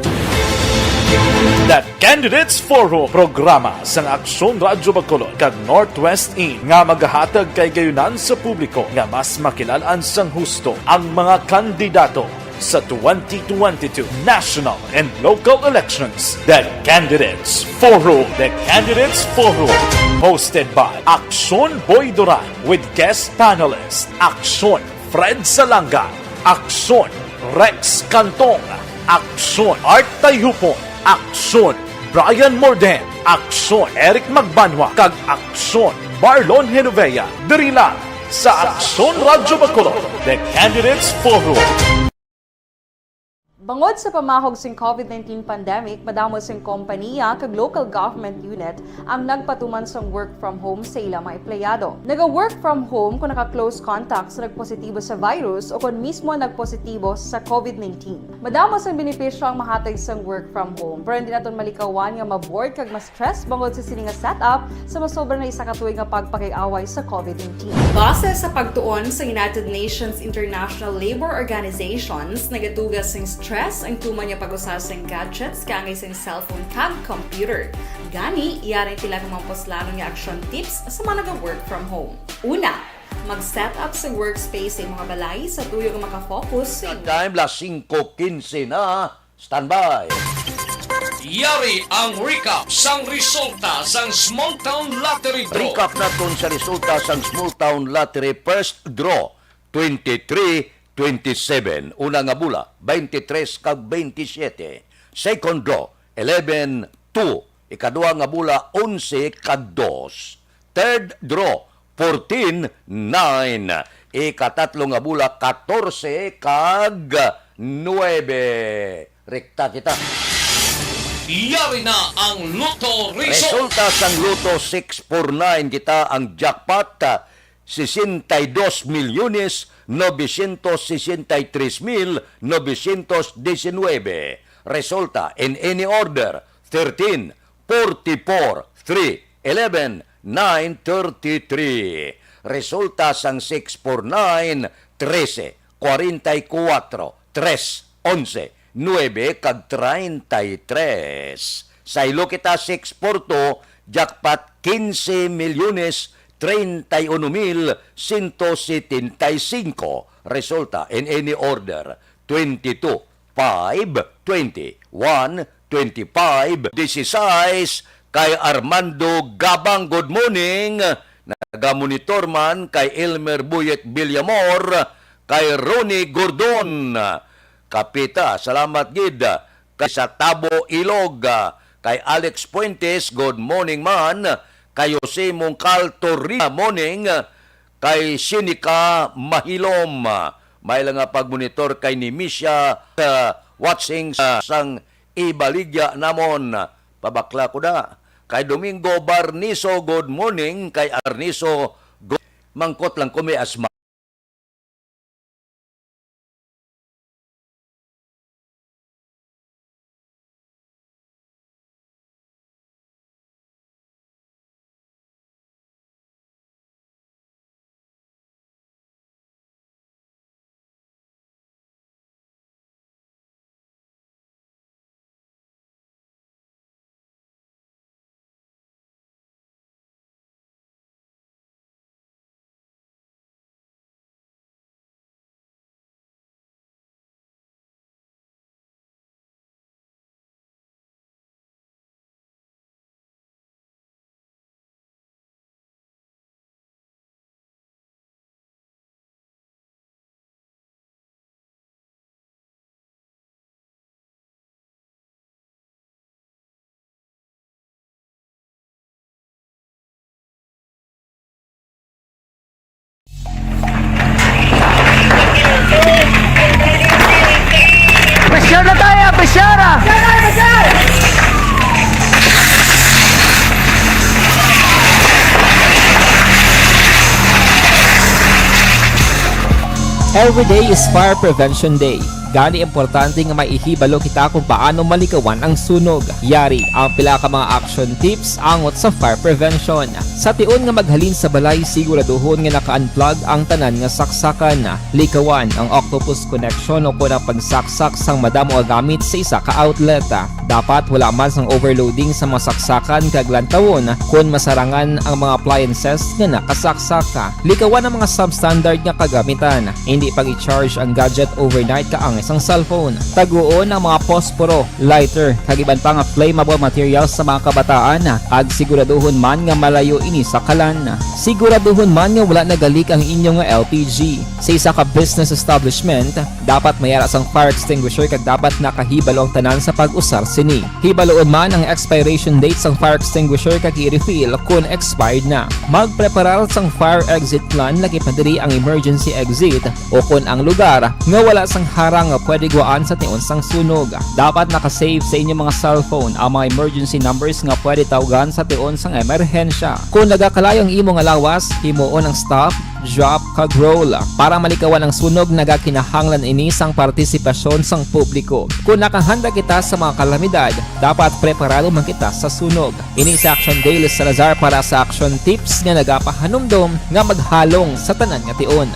The Candidates Forum, programa sang Aksyon Radyo Bacolod kag Northwest In nga magahatag kay gayunan sa publiko nga mas makilal-an sang husto ang mga kandidato sa twenty twenty-two national and local elections. The Candidates Forum. The Candidates Forum, hosted by Aksyon Boy Duran with guest panelist Aksyon Fred Salanga, Aksyon Rex Cantong, Aksyon Art Tayhupon, Aksyon Brian Morden, Aksyon Eric Magbanwa, kag Aksyon Marlon Genovea. Diri lang sa Aksyon Radyo Bacolod, The Candidates Forum. Bangod sa pamahog sing covid nineteen pandemic, madamo sing kompaniya kag local government unit ang nagpatuman sang work from home sa ila mga empleyado. Naga-work from home kung naka-close contact sa nagpositibo sa virus o kon mismo nagpositibo sa covid nineteen. Madamo sang benepisyo ang mahatag sang work from home, pero hindi naton malikawan nga ma-bored kag ma-stress bangod sa sini nga setup sa masobra na isa ka tuig nga pagpakig-away sa covid nineteen. Base sa pagtuon sa United Nations International Labour Organizations, nagatuga sing stress ang tuman nga pag-usa sing gadgets kaangay sing cellphone kag computer. Gani, yari ang pila ka mga puslanon nga action tips sa mga naga-work from home. Una, mag-set up sa workspace sa imong balay sa tuyo nga makafocus sa imong Time, las singko quince na. Standby. Yari ang recap sang resulta sang Small Town Lottery Draw. Recap naton sa resulta sang Small Town Lottery First Draw twenty-three twenty-seven. Una nga bula, twenty-three kag twenty-seven. Second draw, eleven two. Ikadua nga bula, onse kag dos. Third draw, fourteen nine. Ikatatlo nga bula, katorse kag nuebe. Rekta kita. Yari na ang Lotto Result. Resulta sang Lotto six four nine, kita ang jackpot, ah, sesenta y dos milyones novecientos sesenta y tres mil novecientos diecinueve. Resulta in any order, thirteen, forty-four, three, eleven, nine, thirty-three. Resulta sang six four nine, trese, kwarenta y kuwatro, tres, onse, nuebe, kag treinta y tres. Saylo kita, six four two, jackpot quince milyones treinta y uno mil ciento setenta y cinco. Resulta in any order, twenty-two, five, twenty-one, twenty-five, dieciséis, kay Armando Gabang, good morning. Nagamonitor man kay Elmer Buyet Villamor, kay Ronnie Gordon. Kapita, salamat gid. Kay sa Tabo, Ilog, kay Alex Fuentes, good morning man. Kay Jose Mongcal Torri, morning. Kay Sinica Mahilom, May lang nga pagmonitor kay ni Misha sa watching sa sang ibaligya namon. Pabakla ko na. Kay Domingo Barniso, good morning. Kay Arniso, good. Mangkot lang ko may asma. Pressure na tayo, pressure! Every day is Fire Prevention Day. Gani, importante nga may ihibalo kita kung paano malikawan ang sunog. Yari ang pila ka mga action tips angot sa fire prevention. Sa tion nga maghalin sa balay, siguraduhon nga naka-unplug ang tanan nga saksakan. Likawan ang octopus connection o kon ang pagsaksak sang madamo nga gamit sa isa ka outlet. Dapat wala man sang overloading sa mga saksakan kag lantawon kon masarangan ang mga appliances nga nakasaksak. Likawan ang mga substandard nga kagamitan. Hindi pag-i-charge ang gadget overnight kaangay sang cellphone. Taguon ang mga posporo, lighter, kag iban pa nga flammable materials sa mga kabataan, kag siguraduhon man nga malayo ini sa kalan. Siguraduhon man nga wala nagalik ang inyo nga L P G. Sa isa ka business establishment, dapat may ara sang fire extinguisher kag dapat nakahibalo ang tanan sa pag-usar sini. Hibaluon man ang expiration date sang fire extinguisher kag i-refill kon expired na. Magpreparar sang fire exit plan, lakip na diri ang emergency exit o kon ang lugar nga wala sang harang nga pwede guwaan sa tion sang sunog. Dapat naka-save sa inyo mga cellphone ang mga emergency numbers nga pwede tawgan sa tion sang emerhensya. Kon nagakalayo ang imo nga lawas, himuon ang stop, drop, kag roll. Para malikawan ang sunog, nagakinahanglan ini sang partisipasyon sang publiko. Kon nakahanda kita sa mga kalamidad, dapat preparado man kita sa sunog. Ini si Action Day Salazar para sa Action Tips nga nagapahanumdom nga maghalong sa tanan nga tion.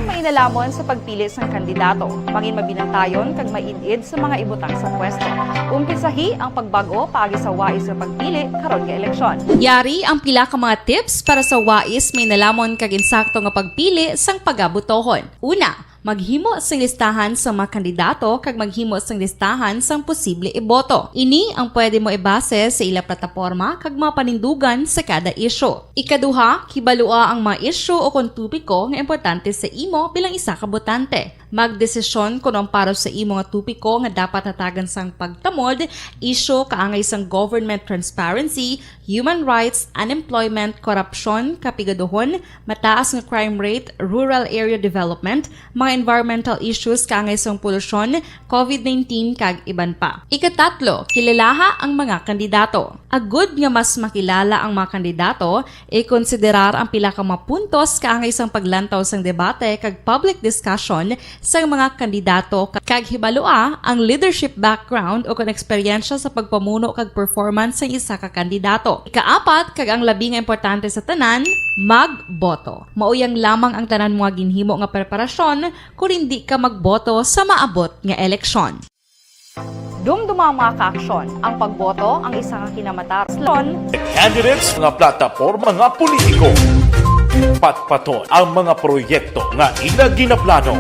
May nalamon sa pagpili sang kandidato, mangin mabinantayon kag maid-id sa mga ibutang sa pwesto. Umpisahi ang pagbag-o paagi sa wais nga pagpili karon nga eleksyon. Yari ang pila ka mga tips para sa wais may nalamon kag insakto nga pagpili sang pagabutohon. Una, maghimo sing listahan sa mga kandidato kag maghimo sing listahan sang posible iboto. Ini ang pwede mo ibase sa ila plataporma kag mga panindugan sa kada isyu. Ikaduha, hibalua ang mga isyu o kon topiko nga importante sa imo bilang isa ka botante. Magdesisyon kon ang para sa imo nga topiko nga dapat hatagan sang pagtamod, isyu kaangay sang government transparency, human rights, unemployment, korupsyon, kapigaduhon, mataas nga crime rate, rural area development, mga environmental issues kaangay sang polusyon, covid nineteen, kag iban pa. Ikatatlo, kilalaha ang mga kandidato. Agud nga mas makilala ang mga kandidato, ikonsiderar ang pila ka mga puntos kaangay sang paglantaw sang debate kag public discussion sang mga kandidato, kag hibalua ang leadership background o kon eksperyensya sa pagpamuno kag performance sang isa ka kandidato. Ikaapat, kag ang labi nga importante sa tanan, magboto. Mauyang lamang ang tanan mo nga ginhimo nga preparasyon kon indi ka magboto sa maabot nga eleksyon. Dumduma ang mga kaaksyon. Ang pagboto ang isa ka kinamataron. Candidates nga plataporma nga politiko. Patpaton ang mga proyekto nga ila ginaplano.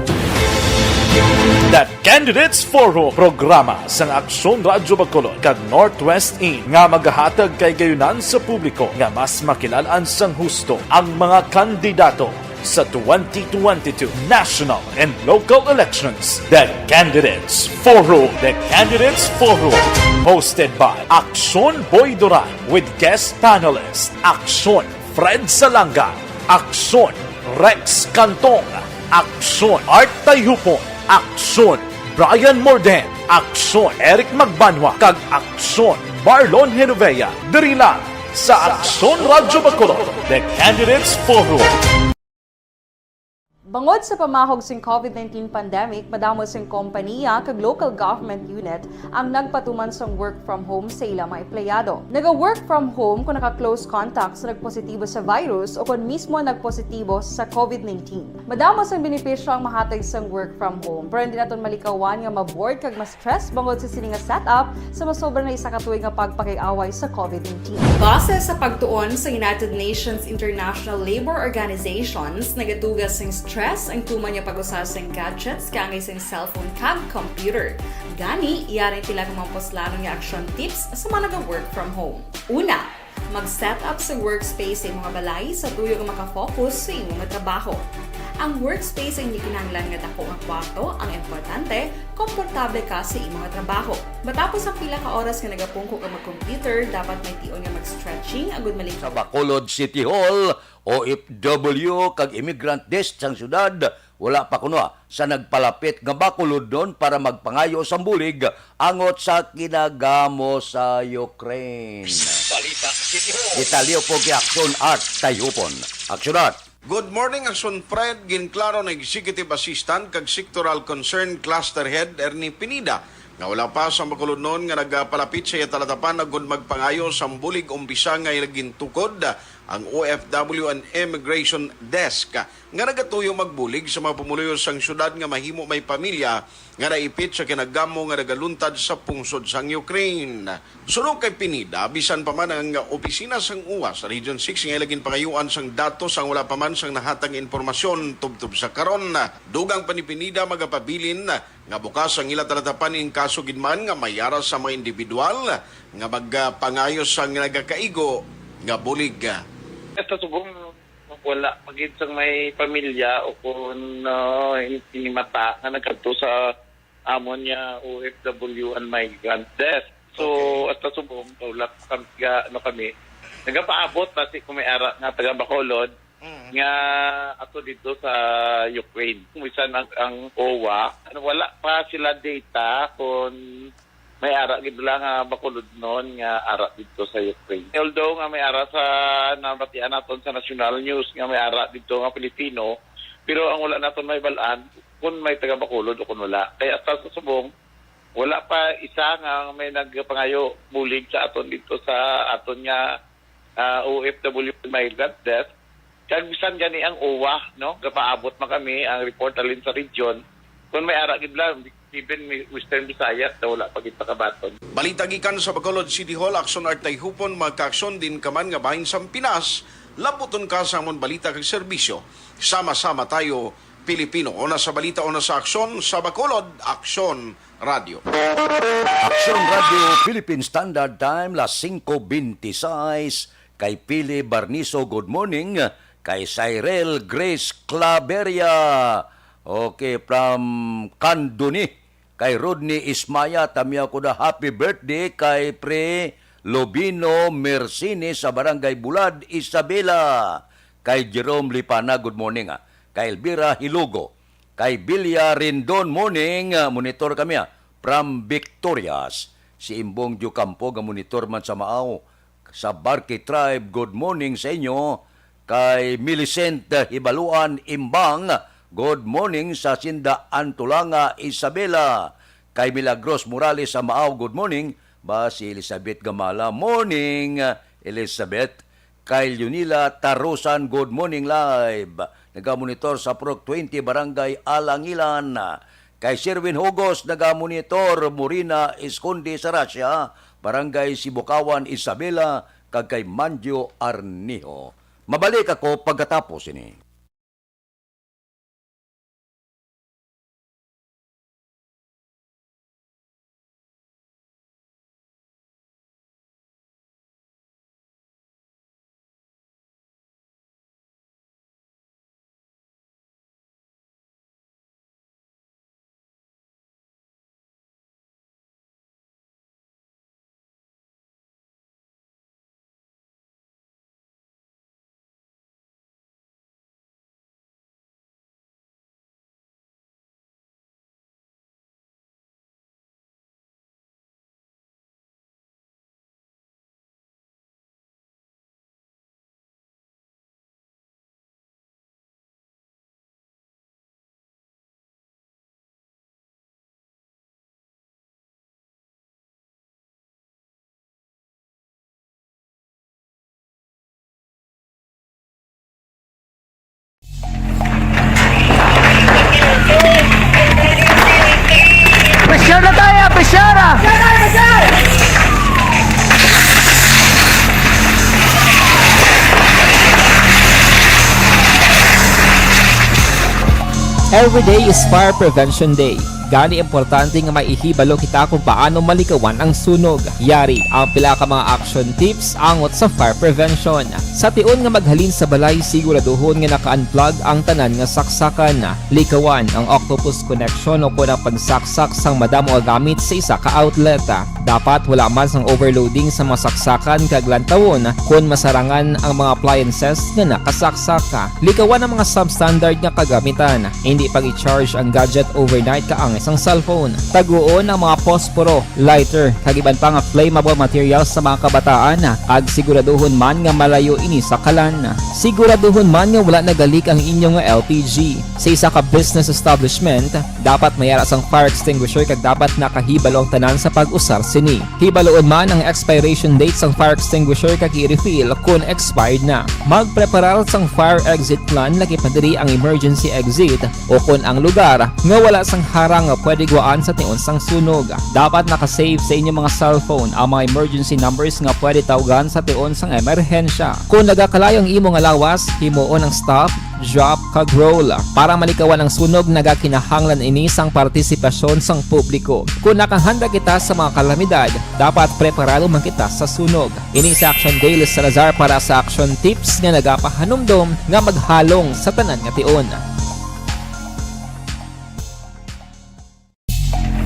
The Candidates Forum, programa sang Aksyon Radyo Bacolod kag Northwest In nga magahatag kay gayunan sa publiko nga mas makilalaan sang husto ang mga kandidato sa twenty twenty-two national and local elections. The Candidates Forum. The Candidates Forum. Hosted by Aksyon Boy Duran with guest panelist Aksyon Fred Salanga. Aksyon, Rex Cantong. Aksyon, Art Tayhupon. Aksyon, Brian Morden. Aksyon, Eric Magbanwa. Kag Aksyon, Marlon Genovea. Diri lang sa Aksyon Radyo Bacolod, The Candidates Forum. Bangod sa pamahog sing covid nineteen pandemic, madamo sing kompaniya kag local government unit ang nagpatuman sang work from home sa ila mga empleyado. Naga-work from home kon naka-close contact sa nagpositibo sa virus o kon mismo nagpositibo sa covid nineteen. Madamo sang benepisyo ang mahatag sang work from home, pero hindi naton malikawan nga ma-bored kag ma-stress bangod sa sini nga setup sa masobra na isa ka tuig nga pagpakig-away sa covid nineteen. Base sa pagtuon sa United Nations International Labour Organizations, nagatuga sing stress ang tuman nga pag-usa sing gadgets kaangay sing cellphone kag computer. Gani, yari sila nga mga puslanon nga action tips sa mga naga-work from home. Una, mag-set up sa workspace sa imo nga balay sa tuyo nga makafocus sa imo nga trabaho. Ang workspace ang hindi kinahanglan nga dako nga kwarto, ang importante, komportable ka sa imo nga trabaho. Matapos ang pila ka oras nga nagapungko ka mag-computer, dapat may tion nga mag-stretching agud malik- Sa Bacolod City Hall, O F W kag immigrant desk sang syudad, wala pa kuno, ah, sa nagpalapit nga Bacolodnon para magpangayo sang bulig angot sa kinagamo sa Ukraine. Balita City Hall. Detalye pod kay Aksyon Art Tayhupon. Aksyon Art. Good morning, Aksyon Fred. Ginklaro ni Executive Assistant kag Sectoral Concern Cluster Head Ernie Pineda nga wala pa sang Bacolodnon nga nagapalapit sa iya talatapan agud magpangayo sang bulig, umpisa nga ila gintukod ang O F W and Immigration Desk nga nagatuyo magbulig sa mga pumuluyo sang syudad nga mahimo may pamilya nga naipit sa kinagamo nga nagaluntad sa pungsod sang Ukraine. Suno kay Pineda, bisan pa man ang opisina sang OWWA sa Region six nga ila ginpangayuan sang datos ang wala pa man sang nahatag nga impormasyon tubtob sa karon. Dugang pa ni Pineda, magapabilin nga bukas ang ila talatapan in kaso gid man nga may ara sa mga individual nga magpangayo sang nagakaigo nga bulig. Sa subong, wala pa gid sang may pamilya o kon, ah, hin-, hinimata nga nagkadto sa amon nga O F W and migrant desk. So, okay, hasta subong, wala pa kami, ga-, ano kami, nagapaabot basi kung may ara nga taga Bacolod, mm, nga ato dito sa Ukraine. Kung bisan ang, ang OWWA, ano, wala pa sila data kung may ara gid lang nga Bacolodnon nga ara didto sa Ukraine. Although nga may ara sa nabatian naton sa national news nga may ara didto nga Pilipino, pero ang wala naton mahibal-an kung may taga Bacolod o kung wala. Kaya hasta sa subong, wala pa isa nga may nagpangayo bulig sa aton didto sa aton nga, ah, O F W migrant desk. Kag bisan gani ang OWWA, no, gapaabot man kami ang report halin sa region. Kung may ara gid lang, even mi-, Western Visayas, na wala pa gid makabaton. Balita gikan sa Bacolod City Hall, Aksyon Art Tayhupon, magkaaksyon din ka man nga bahin sang Pinas, laputon ka sa amon balita kag serbisyo. Sama-sama tayo, Pilipino. Una sa balita, una sa aksyon, sa Bacolod, Aksyon Radyo. Aksyon Radyo Philippine Standard Time, las singko bente sais. Kay Pili Barniso, good morning. Kay Cyril Grace Claveria, okay, from Candoni. Kay Rodney Ismaya, tamiya ko na happy birthday. Kay Pre Lobino Mercini sa Barangay Bulad, Isabela. Kay Jerome Lipana, good morning, ah. Kay Elvira Hilugo. Kay Bilya Rendon, morning, ah, monitor kami, ah, from Victorias. Si Imbong Diocampo nga monitor man sa Maaw, sa Barque Tribe, good morning sa inyo. Kay Millicent Hibaluan Imbang, good morning sa Sinda Antulanga, Isabela. Kay Milagros Morales sa Maaw, good morning. Ba, si Elizabeth Gamala, morning, Elizabeth. Kay Leonila Tarusan, good morning live. Nagamonitor sa Purok twenty, Barangay Alangilan. Kay Sherwin Hugos, nagamonitor, Morina Esconde sa Russia, Barangay Sibukawan, Isabela, kag kay Manjo Arnijo. Mabalik ako pagkatapos ini. Every day is Fire Prevention Day. Gani, importante nga maihibalo kita kung paano malikawan ang sunog. Yari ang pila ka mga action tips angot sa fire prevention. Sa tion nga maghalin sa balay, siguraduhon nga naka-unplug ang tanan nga saksakan. Likawan ang octopus connection o kon ang pagsaksak sang madamo nga gamit sa isa ka outlet. Dapat wala man sang overloading sa mga saksakan kag lantawon kon masarangan ang mga appliances nga nakasaksak. Likawan ang mga substandard nga kagamitan. Hindi pag-i-charge ang gadget overnight kaangay sang cellphone. Taguon ang mga posporo, lighter, kag iban pa nga flammable materials sa mga kabataan, kag siguraduhon man nga malayo ini sa kalan. Siguraduhon man nga wala nagalik ang inyo nga L P G. Sa isa ka business establishment, dapat may ara sang fire extinguisher kag dapat nakahibalo ang tanan sa pag-usar sini. Hibaloon man ang expiration date sang fire extinguisher kag i-refill kon expired na. Magpreparar sang fire exit plan, lakip na diri ang emergency exit, o kon ang lugar nga wala sang harang nga pwede guwaan sa tion sang sunog. Dapat naka-save sa inyo mga cellphone ang mga emergency numbers nga pwede tawgan sa tion sang emerhensya. Kon nagakalayo ang imo nga lawas, himuon ang stop, drop, kag roll. Para malikawan ang sunog, nagakinahanglan ini sang partisipasyon sang publiko. Kon nakahanda kita sa mga kalamidad, dapat preparado man kita sa sunog. Ini si Action Dale Salazar para sa Action Tips nga nagapahanumdom nga maghalong sa tanan nga tion.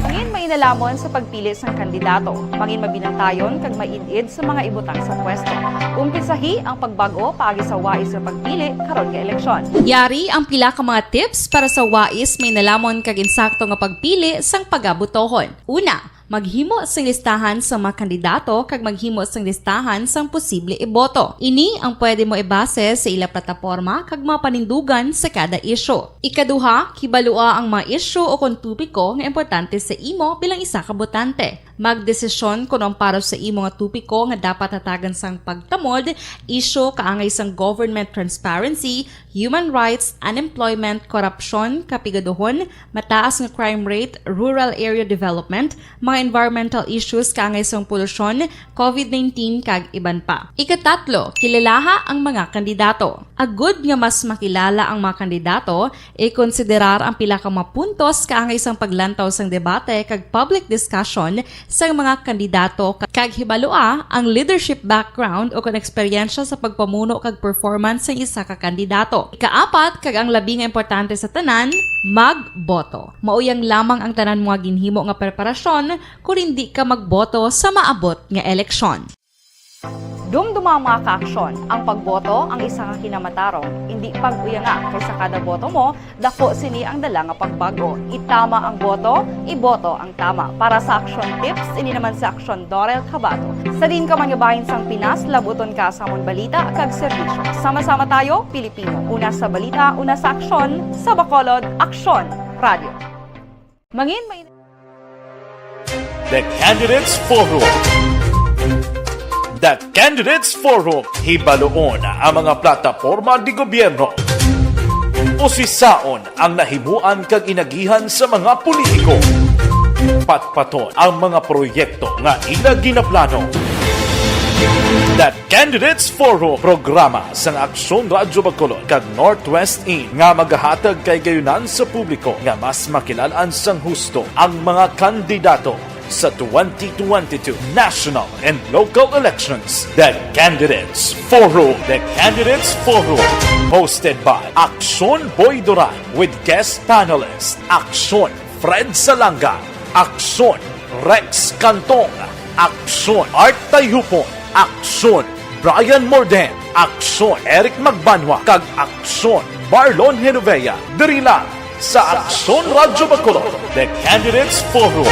Mangin mainalomon sa pagpili sang kandidato. Mangin mabinantayon kag maid-id sa mga ibutang sa pwesto. Umpisahi ang pagbag-o paagi sa wais nga pagpili karon nga eleksyon. Yari ang pila ka mga tips para sa wais, mainalomon kag insakto nga pagpili sang pagabotohon. Una, maghimo sing listahan sa mga kandidato kag maghimo sing listahan sang posible iboto. Ini ang pwede mo ibase sa ila plataporma kag mga panindugan sa kada isyu. Ikaduha, kibalua ang mga isyu o kon topiko nga importante sa imo bilang isa ka botante. Magdesisyon kon ang para sa imo nga topiko nga dapat hatagan sang pagtamod, isyu kaangay sang government transparency, human rights, unemployment, korupsyon, kapigaduhon, mataas nga crime rate, rural area development, mga environmental issues kaangay sang polusyon, covid nineteen, kag iban pa. Ikatatlo, kilalaha ang mga kandidato. Agud nga mas makilala ang mga kandidato, ikonsiderar ang pila ka mga puntos kaangay sang paglantaw sang debate kag public discussion sang mga kandidato, kag hibalua ang leadership background o kon eksperyensya sa pagpamuno kag performance sang isa ka kandidato. Ikaapat, kag ang labi nga importante sa tanan, magboto. Mauyang lamang ang tanan mo nga ginhimo nga preparasyon kon indi ka magboto sa maabot nga eleksyon. Dumduma ang mga kaaksyon. Ang pagboto ang isa ka kinamatarong. Indi pag-uyanga, kay sa kada boto mo, dako sini ang dala nga pagbag-o. Itama ang boto, iboto ang tama. Para sa Action Tips, ini naman si Action Dorel Cabato. Sa diin ka man nga bahin sang Pinas, labuton ka sa amon balita kag serbisyo. Sama-sama tayo, Pilipino. Una sa balita, una sa aksyon, sa Bacolod, Aksyon Radio. Mangin may The Candidates Forum. The Candidates Forum. Hibaloon ang mga plataporma di gobyerno. Usisaon ang nahimuan kag inagihan sa mga politiko. Patpaton ang mga proyekto nga ila ginaplano. The Candidates Forum, programa sang Aksyon Radyo Bacolod kag Northwest In nga magahatag kay gayunan sa publiko nga mas makilal-an sang husto ang mga kandidato sa twenty twenty-two national and local elections. The Candidates Forum. The Candidates Forum, hosted by Aksyon Boy Duran with guest panelist Aksyon Fred Salanga, Aksyon Rex Cantong, Aksyon Art Tayhupon, Aksyon Brian Morden, Aksyon Eric Magbanwa, kag Aksyon Marlon Genovea. Diri lang sa Aksyon Radyo Bacolod, The Candidates Forum.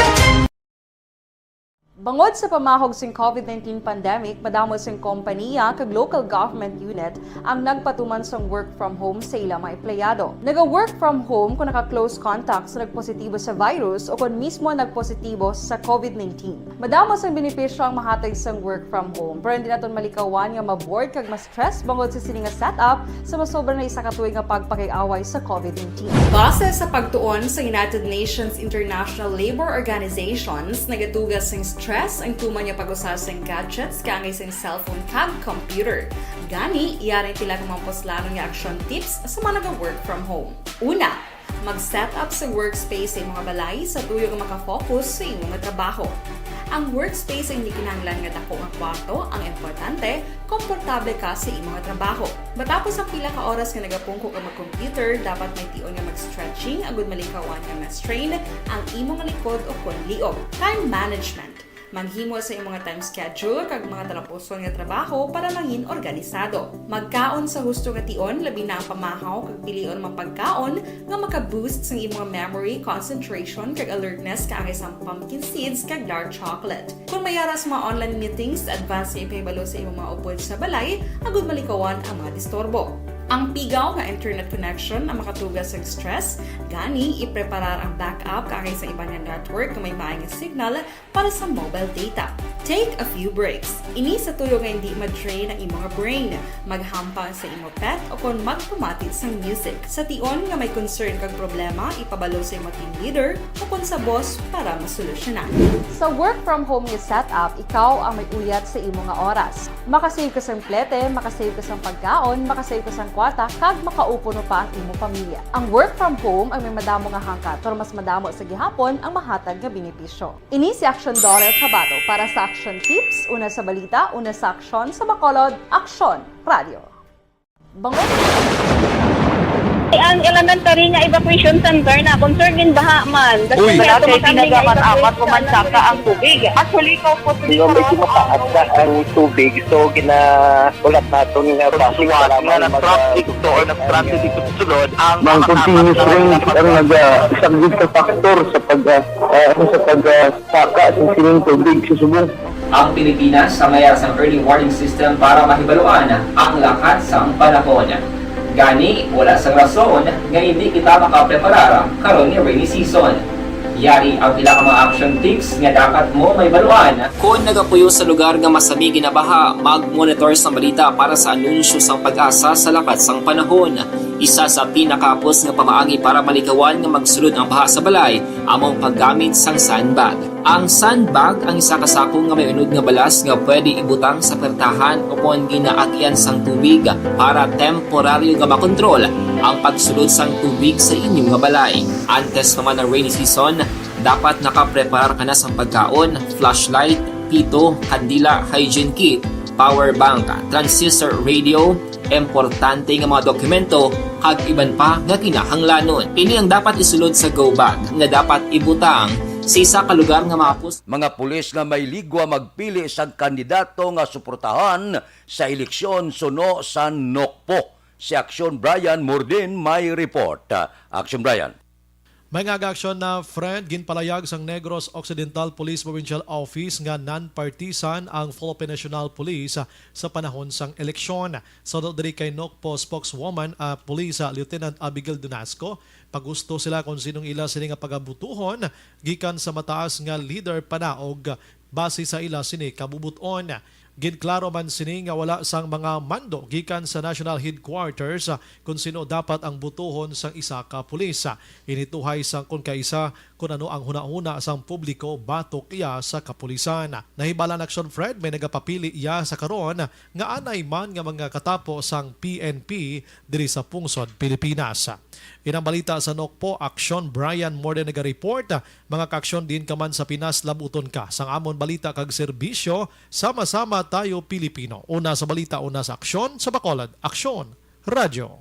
Bangod sa pamahog sing covid nineteen pandemic, madamo sing kompaniya kag local government unit ang nagpatuman sang work from home sa ila mga empleyado. Naga-work from home kon naka-close contact sa nagpositibo sa virus o kon mismo nagpositibo sa covid nineteen. Madamo sang benepisyo ang mahatag sang work from home, pero hindi naton malikawan nga ma-bored kag ma-stress bangod sa sini nga setup sa masobra na isa ka tuig nga pagpakig-away sa covid nineteen. Base sa pagtuon sa United Nations International Labour Organizations, nagatuga sing stress ang tuman nga pag-usa sing gadgets kaangay sing cellphone kag computer. Gani, yari ang pila ka mga puslanon nga action tips sa mga naga-work from home. Una, Mag-set up sa workspace sa imong balay sa tuyo nga makafocus sa imong trabaho. Ang workspace ay hindi kinahanglan nga dako nga kwarto. Ang importante, komportable ka sa imong trabaho. Matapos ang pila ka oras nga nagapungko ka mag-computer, dapat may tion nga mag-stretching agud malikawan nga ma-strain ang imong likod o kon liog. Time management. Maghimo sa imong time schedule kag mga talapuson nga trabaho para mangin organisado. Magkaon sa husto nga tion, labi na ang pamahaw kag pilion mga pagkaon nga maka-boost sang imong memory, concentration, kag alertness, kaangay sang pumpkin seeds kag dark chocolate. Kung may ara sa mga online meetings, advance nga ipahibalo sa imong mga upod sa balay agud malikawan ang mga disturbo. Ang pigaw nga internet connection ang makatuga sa stress, gani ipreparar ang backup kaangay sa iban nga network nga may maay nga signal para sa mobile data. Take a few breaks. Ini sa tuyo nga hindi ma-drain ang imong brain. Maghampang sa imong pet o kon magpamati sang music. Sa tion nga may concern kag problema, ipabalo sa imong team leader o kon sa boss para masolusyonan. Sa work from home nga setup, ikaw ang may uyat sa imo nga oras. Makasave ka sang plete, makasave ka sang pagkaon, makasave ka sang kwarta, kag makaupo pa ang imo pamilya. Ang work from home ang may madamo nga hangkat, pero mas madamo sa gihapon ang mahatag nga benepisyo. Ini si Action Dollar Kabato para sa Action Tips, una sa balita, una sa aksyon, sa Bacolod, Aksyon Radio. Bangon. Ang elementary nga evacuation center na concern in baha man. Uy. Kaya tumakam nga evacuation center. Apat ko man saka ang tubig. Actually, ikaw po, medyo mataas na ang tubig. So, gina-, ulat naton nga traffic, salamat nga mag-, nag-traffic to or nag-traffic ito sulod ang mga continuous rain ang nag-, ah, isang big factor sa pag, ah, ah, ano, sa pag, ah, saka sa sining tubig sa subong. Ang Pilipinas sa mayara sang early warning system para mahibaluan ang lakat sang panahon. Gani, wala sang rason nga hindi kita makapreparar karon nga rainy season. Yari ang pila ka mga action tips nga dapat mo mahibaluan. Kon nagapuyo sa lugar nga masami ginabaha, mag-monitor sang balita para sa anunsyo sang PAGASA sa lakat sang panahon. Isa sa pinakahapos nga pamaagi para malikawan nga magsulod ang baha sa balay amo ang paggamit sang sandbag. Ang sandbag ang isa ka sako nga may unod nga balas nga pwede ibutang sa pertahan o kon ginaagyan sang tubig para temporaryo nga makontrol ang pagsulod sang tubig sa inyo nga balay. Antes pa man ang rainy season, dapat nakapreparar ka na sang pagkaon, flashlight, pito, kandila, hygiene kit, power bank, transistor radio, importante nga mga dokumento, kag iban pa nga kinahanglanon. Ini ang dapat isulod sa go bag nga dapat ibutang sa isa ka lugar nga mahapos. Mga pulis nga may ligwa magpili sang kandidato nga suportahan sa eleksyon suno sa Nokpo. Si Action Brian Mordin may report. Action Brian. May nga aga aksyon na, Fred, ginpalayag sang Negros Occidental Police Provincial Office nga non-partisan ang Philippine National Police sa panahon sang eleksyon. Sa diri kay Nokpo spokeswoman, ah, Police, ah, Lieutenant Abigail Donasco, pagusto sila kon sinong ila sini nga pagabutuhon gikan sa mataas nga leader panaog base sa ila sini kabubot-on. Ginklaro man sini nga wala sang mga mando gikan sa National Headquarters, ah, kon sino dapat ang butuhon sang isa ka pulis. Inituhay sang kon kaisa kon ano ang hunahuna sang publiko batok iya sa kapulisan. Nahibal-an, Action Fred, may nagapapili iya sa karon nga anay man nga mga katapo sang P N P diri sa pungsod Pilipinas. Inang balita sa Nokpo, Action Brian Morden nagareport. Mga kaaksyon, diin ka man sa Pinas, labuton ka sang amon balita kag serbisyo. Sama-sama tayo, Pilipino. Una sa balita, una sa aksyon, sa Bacolod, Aksyon Radyo.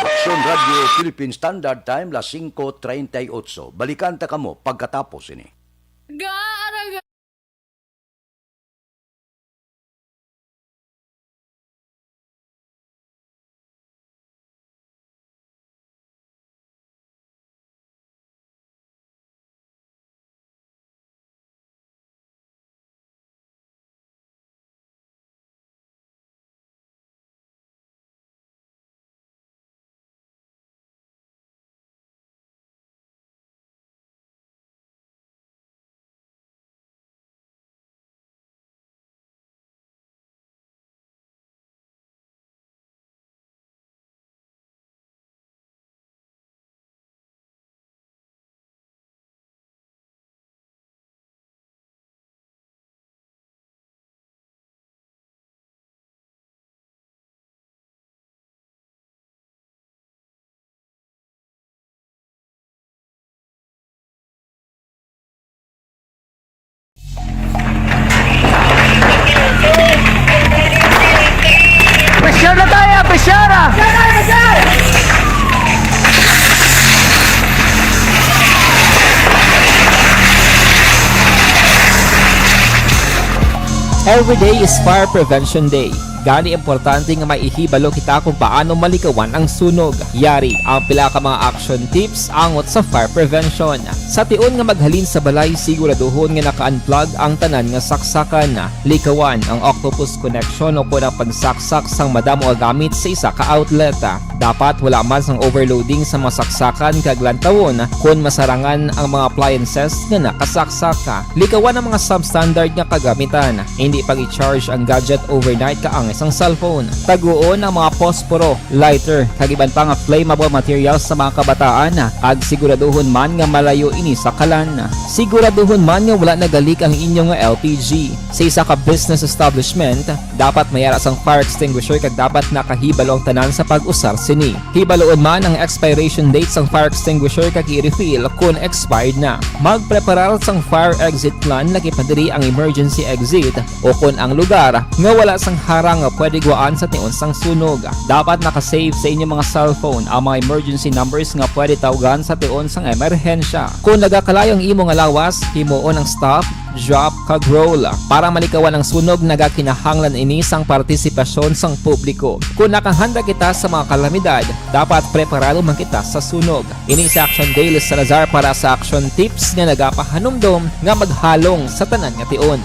Aksyon Radyo Philippine Standard Time, las singko treinta y ocho. Balikan ta kamo pagkatapos ini. Ga-, Every day is Fire Prevention Day. Gani, importante nga may ihibalo kita kung paano malikawan ang sunog. Yari ang pila ka mga action tips angot sa fire prevention. Sa tion nga maghalin sa balay, siguraduhon nga naka-unplug ang tanan nga saksakan. Likawan ang octopus connection o kon ang pagsaksak sang madamo nga gamit sa isa ka outlet. Dapat wala man sang overloading sa mga saksakan kag lantawon kon masarangan ang mga appliances nga nakasaksak. Likawan ang mga substandard nga kagamitan. Hindi pag-i-charge ang gadget overnight kaangay sang cellphone. Taguon ang mga posporo, lighter, kag iban pa nga flammable materials sa mga kabataan, kag siguraduhon man nga malayo ini sa kalan. Siguraduhon man nga wala nagalik ang inyo nga L P G. Sa isa ka business establishment, dapat may ara sang fire extinguisher kag dapat nakahibalo ang tanan sa pag-usar sini. Hibaloon man ang expiration date sang fire extinguisher kag i-refill kon expired na. Magpreparar sang fire exit plan, laki pa diri ang emergency exit, o kon ang lugar nga wala sang harang nga pwede gwaan sa tion sang sunog. Dapat naka-save sa inyo mga cellphone ang mga emergency numbers nga pwede tawgan sa tion sang emerhensya. Kon nagakalayo ang imo nga lawas, himuon ang stop, drop, kag roll. Para malikawan ang sunog, nagakinahanglan ini sang partisipasyon sang publiko. Kon nakahanda kita sa mga kalamidad, dapat preparado man kita sa sunog. Ini si Action Dale Salazar para sa Action Tips nga nagapahanumdom nga maghalong sa tanan nga tion.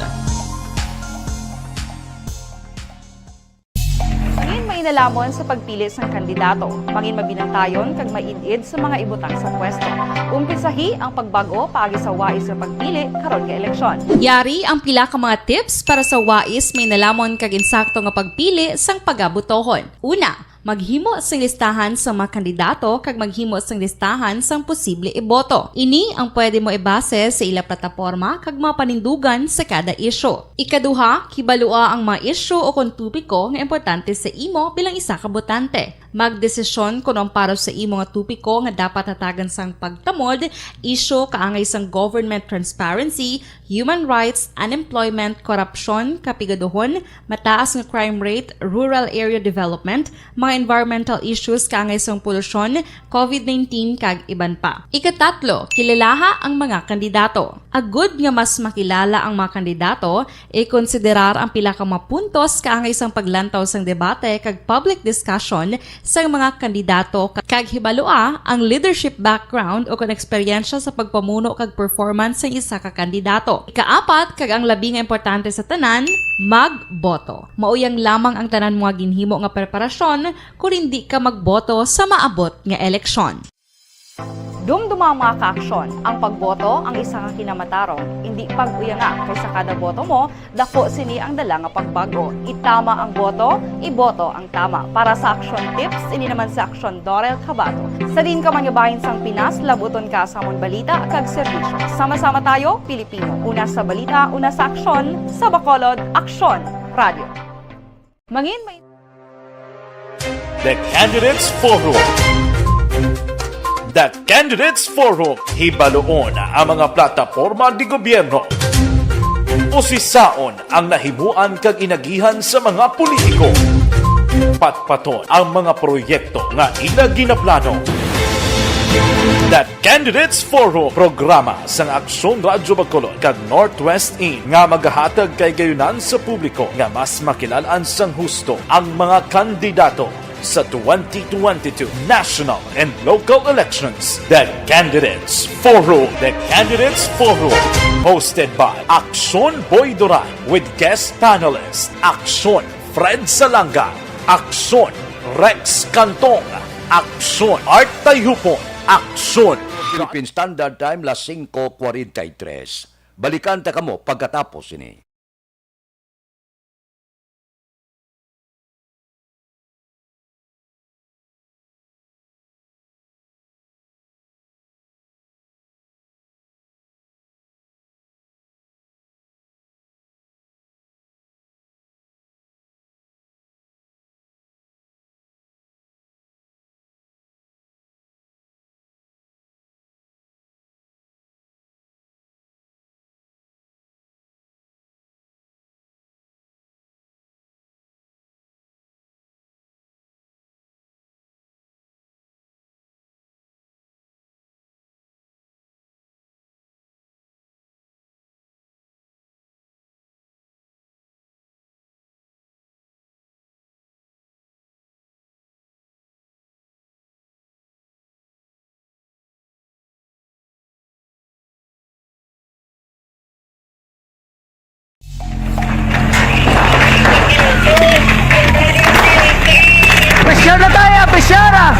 Mangin mainalamon sa pagpili sang kandidato. Mangin mabinantayon kag maid-id sa mga ibutang sa pwesto. Umpisahi ang pagbag-o paagi sa wais nga pagpili karon nga eleksyon. Yari ang pila ka mga tips para sa wais, mainalamon kag insakto nga pagpili sang pagabotohon. Una, maghimo sing listahan sa mga kandidato kag maghimo sing listahan sang posible iboto. Ini ang pwede mo ibase sa ila plataporma kag mga panindugan sa kada isyu. Ikaduha, kibalua ang mga isyu o kon topiko nga importante sa imo bilang isa ka botante. Magdesisyon kon ang para sa imo nga topiko nga dapat hatagan sang pagtamod, isyu kaangay sang government transparency, human rights, unemployment, korupsyon, kapigaduhon, mataas nga crime rate, rural area development, mga environmental issues kaangay sang polusyon, covid nineteen, kag iban pa. Ikatatlo, kilalaha ang mga kandidato. Agud nga mas makilala ang mga kandidato, ikonsiderar ang pila ka mga puntos kaangay sang paglantaw sang debate kag public discussion sang mga kandidato, kag hibalua ang leadership background o kon eksperyensya sa pagpamuno kag performance sang isa ka kandidato. Ikaapat, kag ang labi nga importante sa tanan, magboto. Mauyang lamang ang tanan mo nga ginhimo nga preparasyon kon indi ka magboto sa maabot nga eleksyon. Dumduma ang mga kaaksyon. Ang pagboto ang isa ka kinamatarong. Indi pag-uyanga, kay sa kada boto mo, dako sini ang dala nga pagbag-o. Itama ang boto, iboto ang tama. Para sa Action Tips, ini naman si Action Dorel Cabato. Sa diin ka man nga bahin sang Pinas, labuton ka sa amon balita kag serbisyo. Sama-sama tayo, Pilipino. Una sa balita, una sa aksyon, sa Bacolod, Aksyon Radio. Mangin may The Candidates Forum. The Candidates Forum, hibaluon ang mga plataporma de gobyerno. Usisaon ang nahimuan kag inagihan sa mga politiko. Patpaton ang mga proyekto nga ila ginaplano. The Candidates Forum, programa sang Aksyon Radyo Bacolod kag Northwest In nga magahatag kay gayunan sa publiko nga mas makilal-an sang husto ang mga kandidato sa twenty twenty-two national and local elections. The Candidates Forum. The Candidates Forum, hosted by Aksyon Boy Duran with guest panelist Aksyon Fred Salanga, Aksyon Rex Cantong, Aksyon Art Tayhupon, Aksyon Philippine Standard Time, las singko cuarenta y tres. Balikan ta kamo pagkatapos sini. Sara!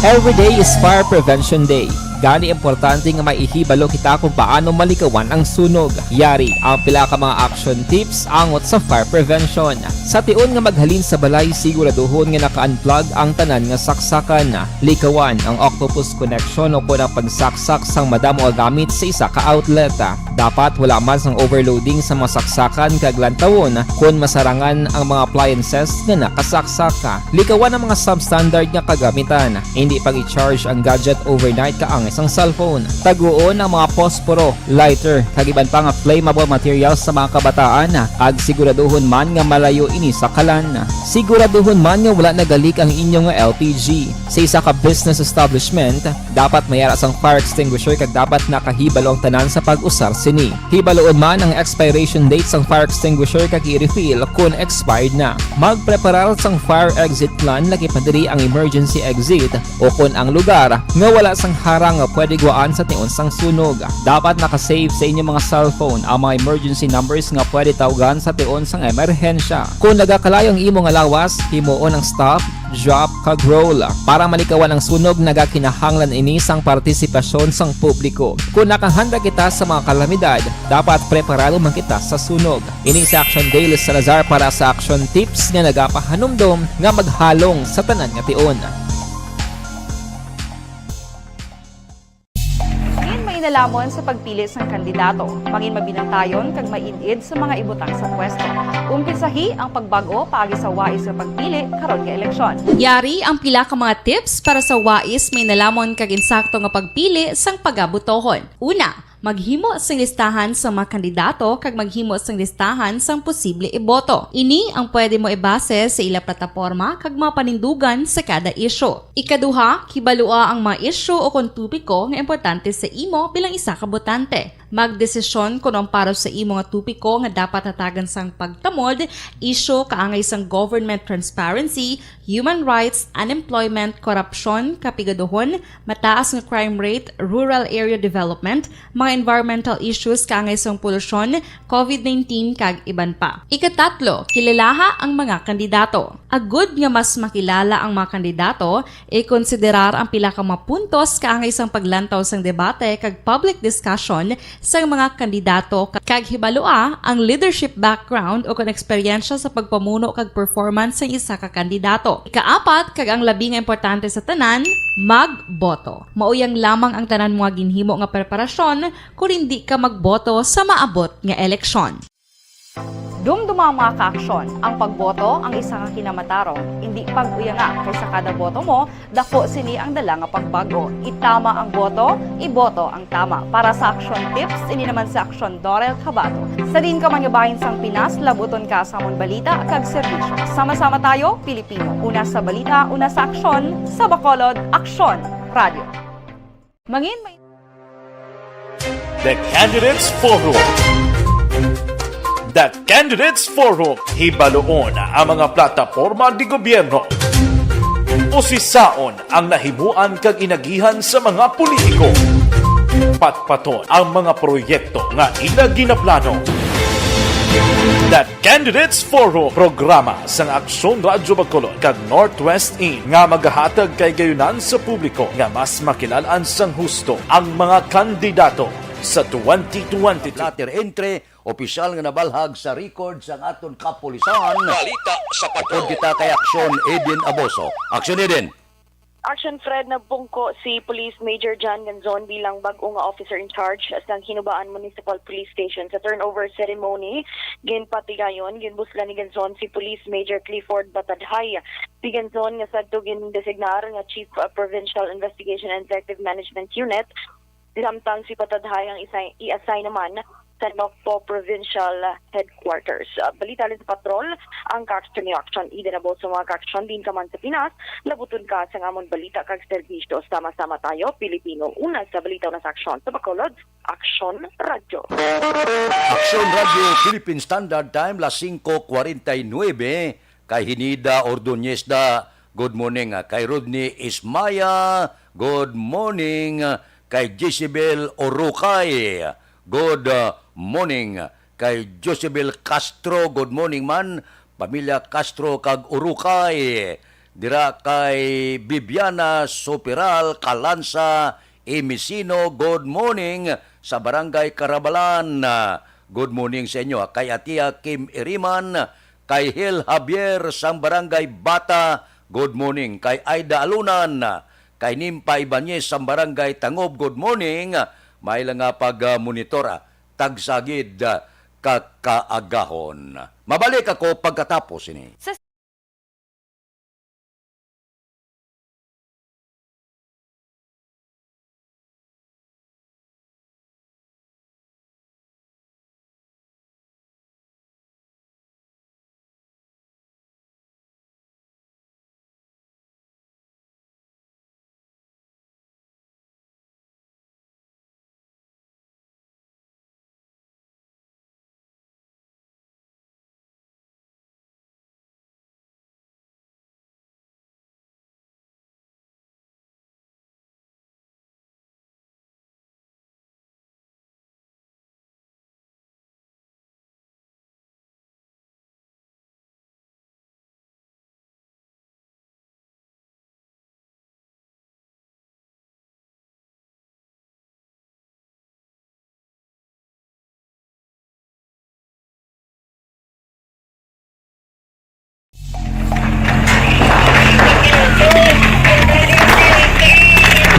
Every day is Fire Prevention Day. Gani, importante nga may ihibalo kita kung paano malikawan ang sunog. Yari ang pila ka mga action tips angot sa fire prevention. Sa tion nga maghalin sa balay, siguraduhon nga naka-unplug ang tanan nga saksakan. Likawan ang octopus connection o kon ang pagsaksak sang madamo nga gamit sa isa ka outlet. Dapat wala man sang overloading sa mga saksakan kag lantawon kon masarangan ang mga appliances nga nakasaksak. Likawan ang mga substandard nga kagamitan. Indi pag-i-charge ang gadget overnight kaangay sang cellphone. Taguon ang mga posporo, lighter, kag iban pa nga flammable materials sa mga kabataan, kag siguraduhon man nga malayo ini sa kalan. Siguraduhon man nga wala nagalik ang inyo nga L P G. Sa isa ka business establishment, dapat may ara sang fire extinguisher kag dapat nakahibalo ang tanan sa pag-usar sini. Hibaluon man ang expiration date sang fire extinguisher kag i-refill kon expired na. Magpreparar sang fire exit plan, lakip na diri ang emergency exit o kon ang lugar nga wala sang harang nga pwede gwaan sa tion sang sunog. Dapat naka-save sa inyo mga cellphone ang mga emergency numbers nga pwede tawgan sa tion sang emerhensya. Kon nagakalayo ang imo nga lawas, himuon ang stop, drop, kag roll. Para malikawan ang sunog, nagakinahanglan ini sang partisipasyon sang publiko. Kon nakahanda kita sa mga kalamidad, dapat preparado man kita sa sunog. Ini si Action Dale Salazar para sa Action Tips nga nagapahanumdom nga maghalong sa tanan nga tion. Mangin mainalomon sa pagpili sang kandidato. Mangin mabinantayon kag maid-id sa mga ibutang sa pwesto. Umpisahi ang pagbag-o paagi sa wais nga pagpili karon nga eleksyon. Yari ang pila ka mga tips para sa wais, mainalomon kag insakto nga pagpili sang pagabutohon. Una, maghimo sing listahan sa mga kandidato kag maghimo sing listahan sang posible iboto. Ini ang pwede mo ibase sa ila plataporma kag mga panindugan sa kada isyu. Ikaduha, kibalua ang mga isyu o kon topiko nga importante sa imo bilang isa ka botante. Magdesisyon kon ang para sa imo nga topiko nga dapat hatagan sang pagtamod, isyu kaangay sang government transparency, human rights, unemployment, korupsyon, kapigaduhon, mataas nga crime rate, rural area development, mga environmental issues kaangay sang polusyon, covid nineteen, kag iban pa. Ikatatlo, kilalaha ang mga kandidato. Agud nga mas makilala ang mga kandidato, ikonsiderar ang pila ka mga puntos kaangay sang paglantaw sang debate kag public discussion sang mga kandidato, kag hibalua ang leadership background o kon eksperyensya sa pagpamuno kag performance sang isa ka kandidato. Ikaapat, kag ang labi nga importante sa tanan, magboto. Mauyang lamang ang tanan mga ginhimo nga preparasyon kon indi ka magboto sa maabot nga eleksyon. Dumduma ang mga kaaksyon. Ang pagboto ang isa ka kinamatarong. Indi pag-uyanga, kay sa kada boto mo, dako sini ang dala nga pagbag-o. Itama ang boto, iboto ang tama. Para sa Action Tips, ini naman si Action Dorel Cabato. Sa diin ka man nga bahin sang Pinas, labuton ka sa amon balita kag serbisyo. Sama-sama tayo, Pilipino. Una sa balita, una sa aksyon, sa Bacolod, Aksyon Radio. Mangin may The Candidates Forum. The Candidates Forum. Hibaluon ang mga plataporma di gobyerno. Usisaon ang nahimuan kag inagihan sa mga politiko. Patpaton ang mga proyekto nga ila ginaplano. The Candidates Forum, programa sang Aksyon Radyo Bacolod kag Northwest In nga magahatag kahigayonan sa publiko nga mas makilal-an sang husto ang mga kandidato sa twenty twenty-two. Letter entry, opisyal nga nabalhag sa record sang aton kapulisan. Balita sa Patrol. Upod kita kay Aksyon Eden Aboso. Aksyon Eden. Action Fred, nagpungko si Police Major John Ganzon bilang bag-o nga officer in charge sang Hinubaan Municipal Police Station. Sa turnover ceremony, ginpatigayon, ginbuslan ni Ganzon si Police Major Clifford Batadhay. Si Ganzon nga sadto gindesignar nga Chief of Provincial Investigation and Detective Management Unit, samtang si Batadhay ang isay-, i-assign naman sa Nocpo Provincial Headquarters. Ah, balita halin sa Patrol, ang kaaksyon ni Action Eden Aboso. Mga kaaksyon, diin ka man sa Pinas, labuton ka sang amon balita kag serbisyo. Sama-sama tayo, Pilipino. Una sa balita, una sa aksyon. Sa Bacolod, Aksyon Radyo. Aksyon Radyo, Philippine Standard Time, las singko kwarenta y nuebe. Kay Hinida Ordonez da, good morning. Ah, kay Rodney Ismaya, good morning. Ah, kay Jezebel Orukay, good, uh, morning. Kay Jezebel Castro, good morning man. Pamilya Castro kag Orukay. Dira kay Bibiana Sopiral Calanza Emisino, good morning sa Barangay Carabalan. Good morning sa inyo. Kay Atia Kim Iriman, kay Hil Javier sang Barangay Bata, good morning. Kay Aida Alunan, kay Nimpa Ibanez sang Barangay Tangob, good morning. May lang nga pag-monitor, ah, tagsa gid, ah, ka kaagahon. Mabalik ako pagkatapos ini. Sa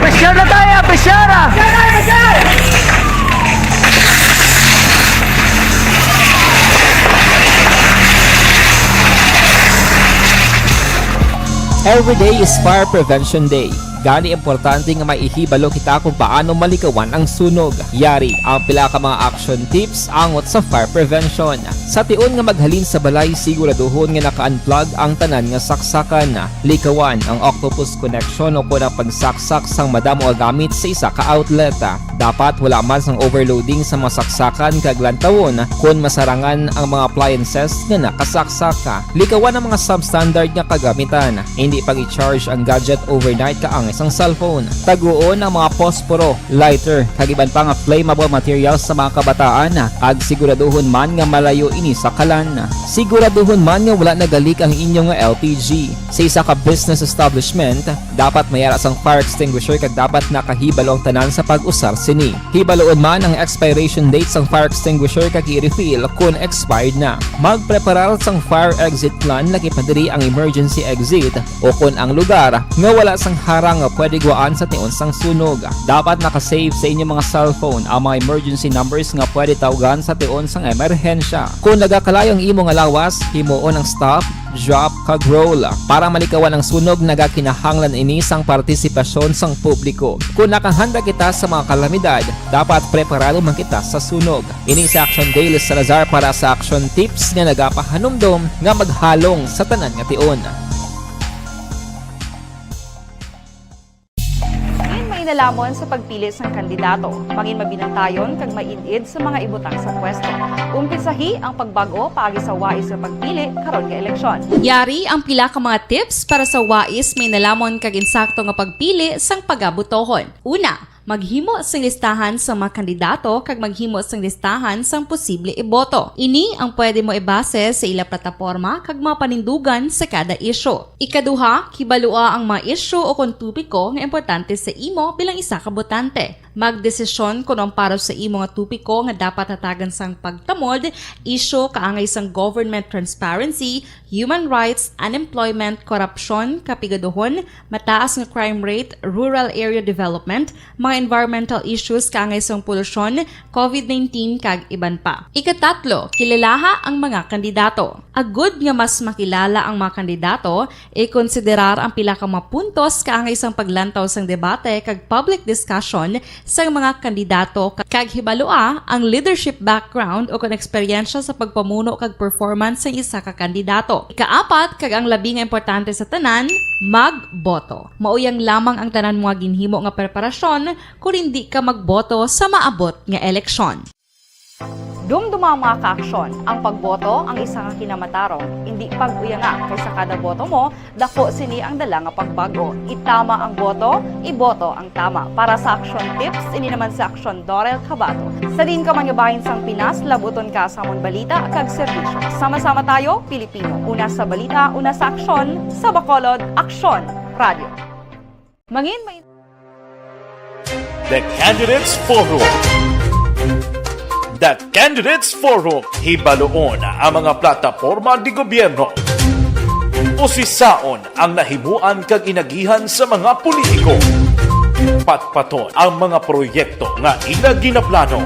Pressure na tayo, pressure! Every day is Fire Prevention Day. Gani, importante nga may ihibalo kita kung paano malikawan ang sunog. Yari ang pila ka mga action tips angot sa fire prevention. Sa tion nga maghalin sa balay, siguraduhon nga naka-unplug ang tanan nga saksakan. Likawan ang octopus connection o kon ang pagsaksak sang madamo nga gamit sa isa ka outlet. Dapat wala man sang overloading sa mga saksakan kag lantawon kon masarangan ang mga appliances nga nakasaksak. Likawan ang mga substandard nga kagamitan. Indi pag-i-charge ang gadget overnight kaangay sang cellphone. Taguon ang mga posporo, lighter, kag iban pa nga flammable materials sa mga kabataan, kag siguraduhon man nga malayo ini sa kalan. Siguraduhon man nga wala naga-leak ang inyo nga L P G. Sa isa ka business establishment, dapat may ara sang fire extinguisher kag dapat nakahibalo ang tanan sa pag-usar sini. Hibaluon man ang expiration date sang fire extinguisher kag i-refill kon expired na. Magpreparar sang fire exit plan, lakip na diri ang emergency exit o kon ang lugar nga wala sang harang nga pwede gwaan sa tion sang sunog. Dapat naka-save sa inyo mga cellphone ang mga emergency numbers nga pwede tawgan sa tion sang emerhensya. Kon nagakalayo ang imo nga lawas, himuon ang stop, drop, kag roll para malikawan ang sunog. Nagakinahanglan ini sang partisipasyon sang publiko. Kon nakahanda kita sa mga kalamidad, dapat preparado man kita sa sunog. Ini si Action Day, Liz Salazar para sa Action Tips nga nagapahanumdom nga maghalong sa tanan nga tion. Diin mainalomon sa pagpili sang kandidato, mangin mabinantayon kag maid-id sa mga ibutang sa pwesto. Umpisahi ang pagbag-o paagi sa wais nga pagpili karon nga eleksyon. Yari ang pila ka mga tips para sa wais, mainalomon kag insakto nga pagpili sang pagabotohon. Una, maghimo sing listahan sa mga kandidato kag maghimo sing listahan sang posible iboto. Ini ang pwede mo ibase sa ila plataporma kag mga panindugan sa kada isyu. Ikaduha, kibalua ang mga isyu o kon topiko nga importante sa imo bilang isa ka botante. Magdesisyon kon ang para sa imo nga topiko nga dapat hatagan sang pagtamod, isyu kaangay sang government transparency, human rights, unemployment, korupsyon, kapigaduhon, mataas nga crime rate, rural area development, mga environmental issues kaangay sang polusyon, covid nineteen, kag iban pa. Ikatatlo, kilalaha ang mga kandidato. Agud nga mas makilala ang mga kandidato, ikonsiderar ang pila ka mga puntos kaangay sang paglantaw sang debate kag public discussion sang mga kandidato, kag hibalua ang leadership background o kon eksperyensya sa pagpamuno kag performance sang isa ka kandidato. Ikaapat, kag ang labi nga importante sa tanan, magboto. Mao yang lamang ang tanan mo nga ginhimo nga preparasyon kon indi ka magboto sa maabot nga eleksyon. Dumduma, mga kaaksyon, ang pagboto ang isa ka kinamatarong. Indi pag-uyanga, kay sa kada boto mo, daku sini ang dala nga pagbago. Itama ang boto, iboto ang tama. Para sa Aksyon Tips, ini naman si Aksyon Dorel Cabato. Sa diin ka man nga bahin sang Pinas, labuton ka sa amon balita kag serbisyo. Sama-sama tayo, Pilipino. Una sa balita, una sa aksyon, sa Bacolod, Aksyon Radio. Mangin may The Candidates Forum. The Candidates Forum, hibaluon ang mga plataporma di gobyerno. Usisaon ang nahimuan kag inagihan sa mga politiko. Patpaton ang mga proyekto nga ila ginaplano.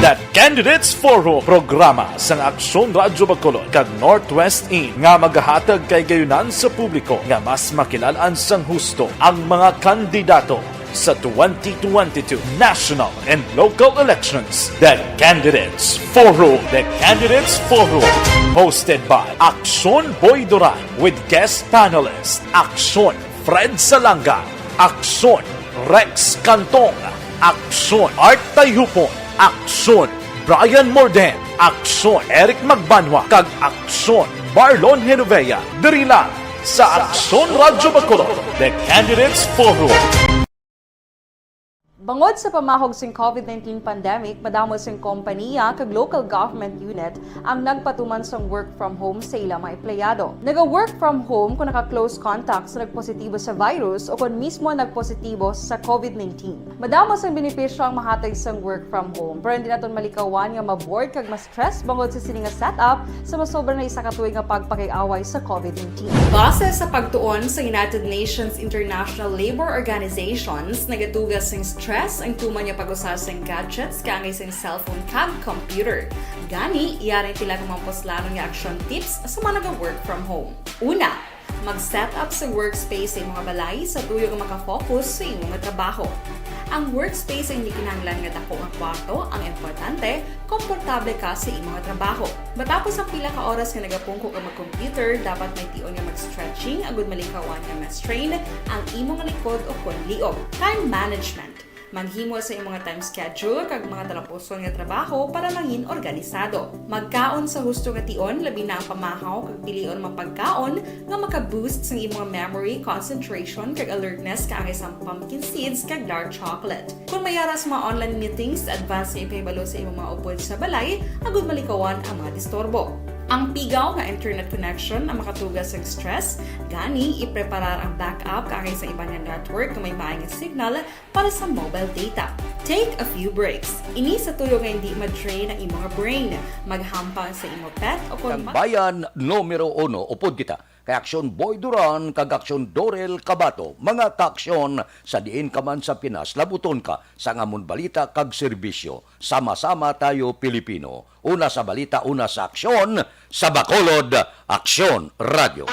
The Candidates Forum, programa sang Aksyon Radyo Bacolod kag Northwest Inn nga magahatag kay gayunan sa publiko nga mas makilal-an sang husto ang mga kandidato sa twenty twenty-two national and local elections. The Candidates Forum. The Candidates Forum, hosted by Aksyon Boy Duran with guest panelist Aksyon Fred Salanga, Aksyon Rex Cantong, Aksyon Art Tayhupon, Aksyon Brian Morden, Aksyon Eric Magbanwa, kag Aksyon Marlon Genovea. Diri lang sa Aksyon Radyo Bacolod, The Candidates Forum. Bangod sa pamahog sing COVID nineteen pandemic, madamo sing kompanya kag local government unit ang nagpatuman sang work from home sa ila mga empleyado. Naga-work from home kung naka-close contact sa nagpositibo sa virus o kon mismo nagpositibo sa COVID nineteen. Madamo sang benepisyo ang mahatag sang work from home, pero hindi naton malikawan nga ma-bored kag ma-stress bangod sa sini nga setup sa masobra na isa ka tuig nga pagpakig-away sa COVID nineteen. Base sa pagtuon sa United Nations International Labour Organizations, nagatuga sing stress ang tuman nga pag-usa sing gadgets kaangay sing cellphone kag computer. Gani, yari ang pila ka mga puslanon nga action tips sa mga naga-work from home. Una, mag-set up sa workspace sa imong balay sa tuyo nga makafocus sa imong trabaho. Ang workspace ay hindi kinahanglan nga dako nga kwarto, ang importante, komportable ka sa imong trabaho. Matapos ang pila ka oras nga nagapungko ka mag-computer, dapat may tion nga mag-stretching agud malikawan nga ma-strain ang imong likod o kon liog. Time management. Maghimo sa imong time schedule kag mga talapuson nga trabaho para mangin organisado. Magkaon sa husto nga tion, labi na ang pamahaw kag pilion mga pagkaon nga maka-boost sang imong memory, concentration, kag alertness, kaangay sang pumpkin seeds kag dark chocolate. Kung may ara sa mga online meetings, advance nga ipahibalo sa imong mga upod sa balay agud malikawan ang mga disturbo. Ang pigaw nga internet connection ang makatuga sang stress, gani ipreparar ang backup kaangay sa iban nga network nga may maay nga signal para sa mobile data. Take a few breaks. Ini sa tuyo nga hindi ma-drain ang imong brain. Maghampang sa imong pet o kon mag- Tambayan numero uno, upod kita kay Aksyon Boy Duran kag Aksyon Dorel Cabato, mga kaaksyon, sa diin ka man sa Pinas, labuton ka sa amon balita kag serbisyo. Sama-sama tayo, Pilipino. Una sa balita, una sa aksyon, sa Bacolod, Aksyon Radio.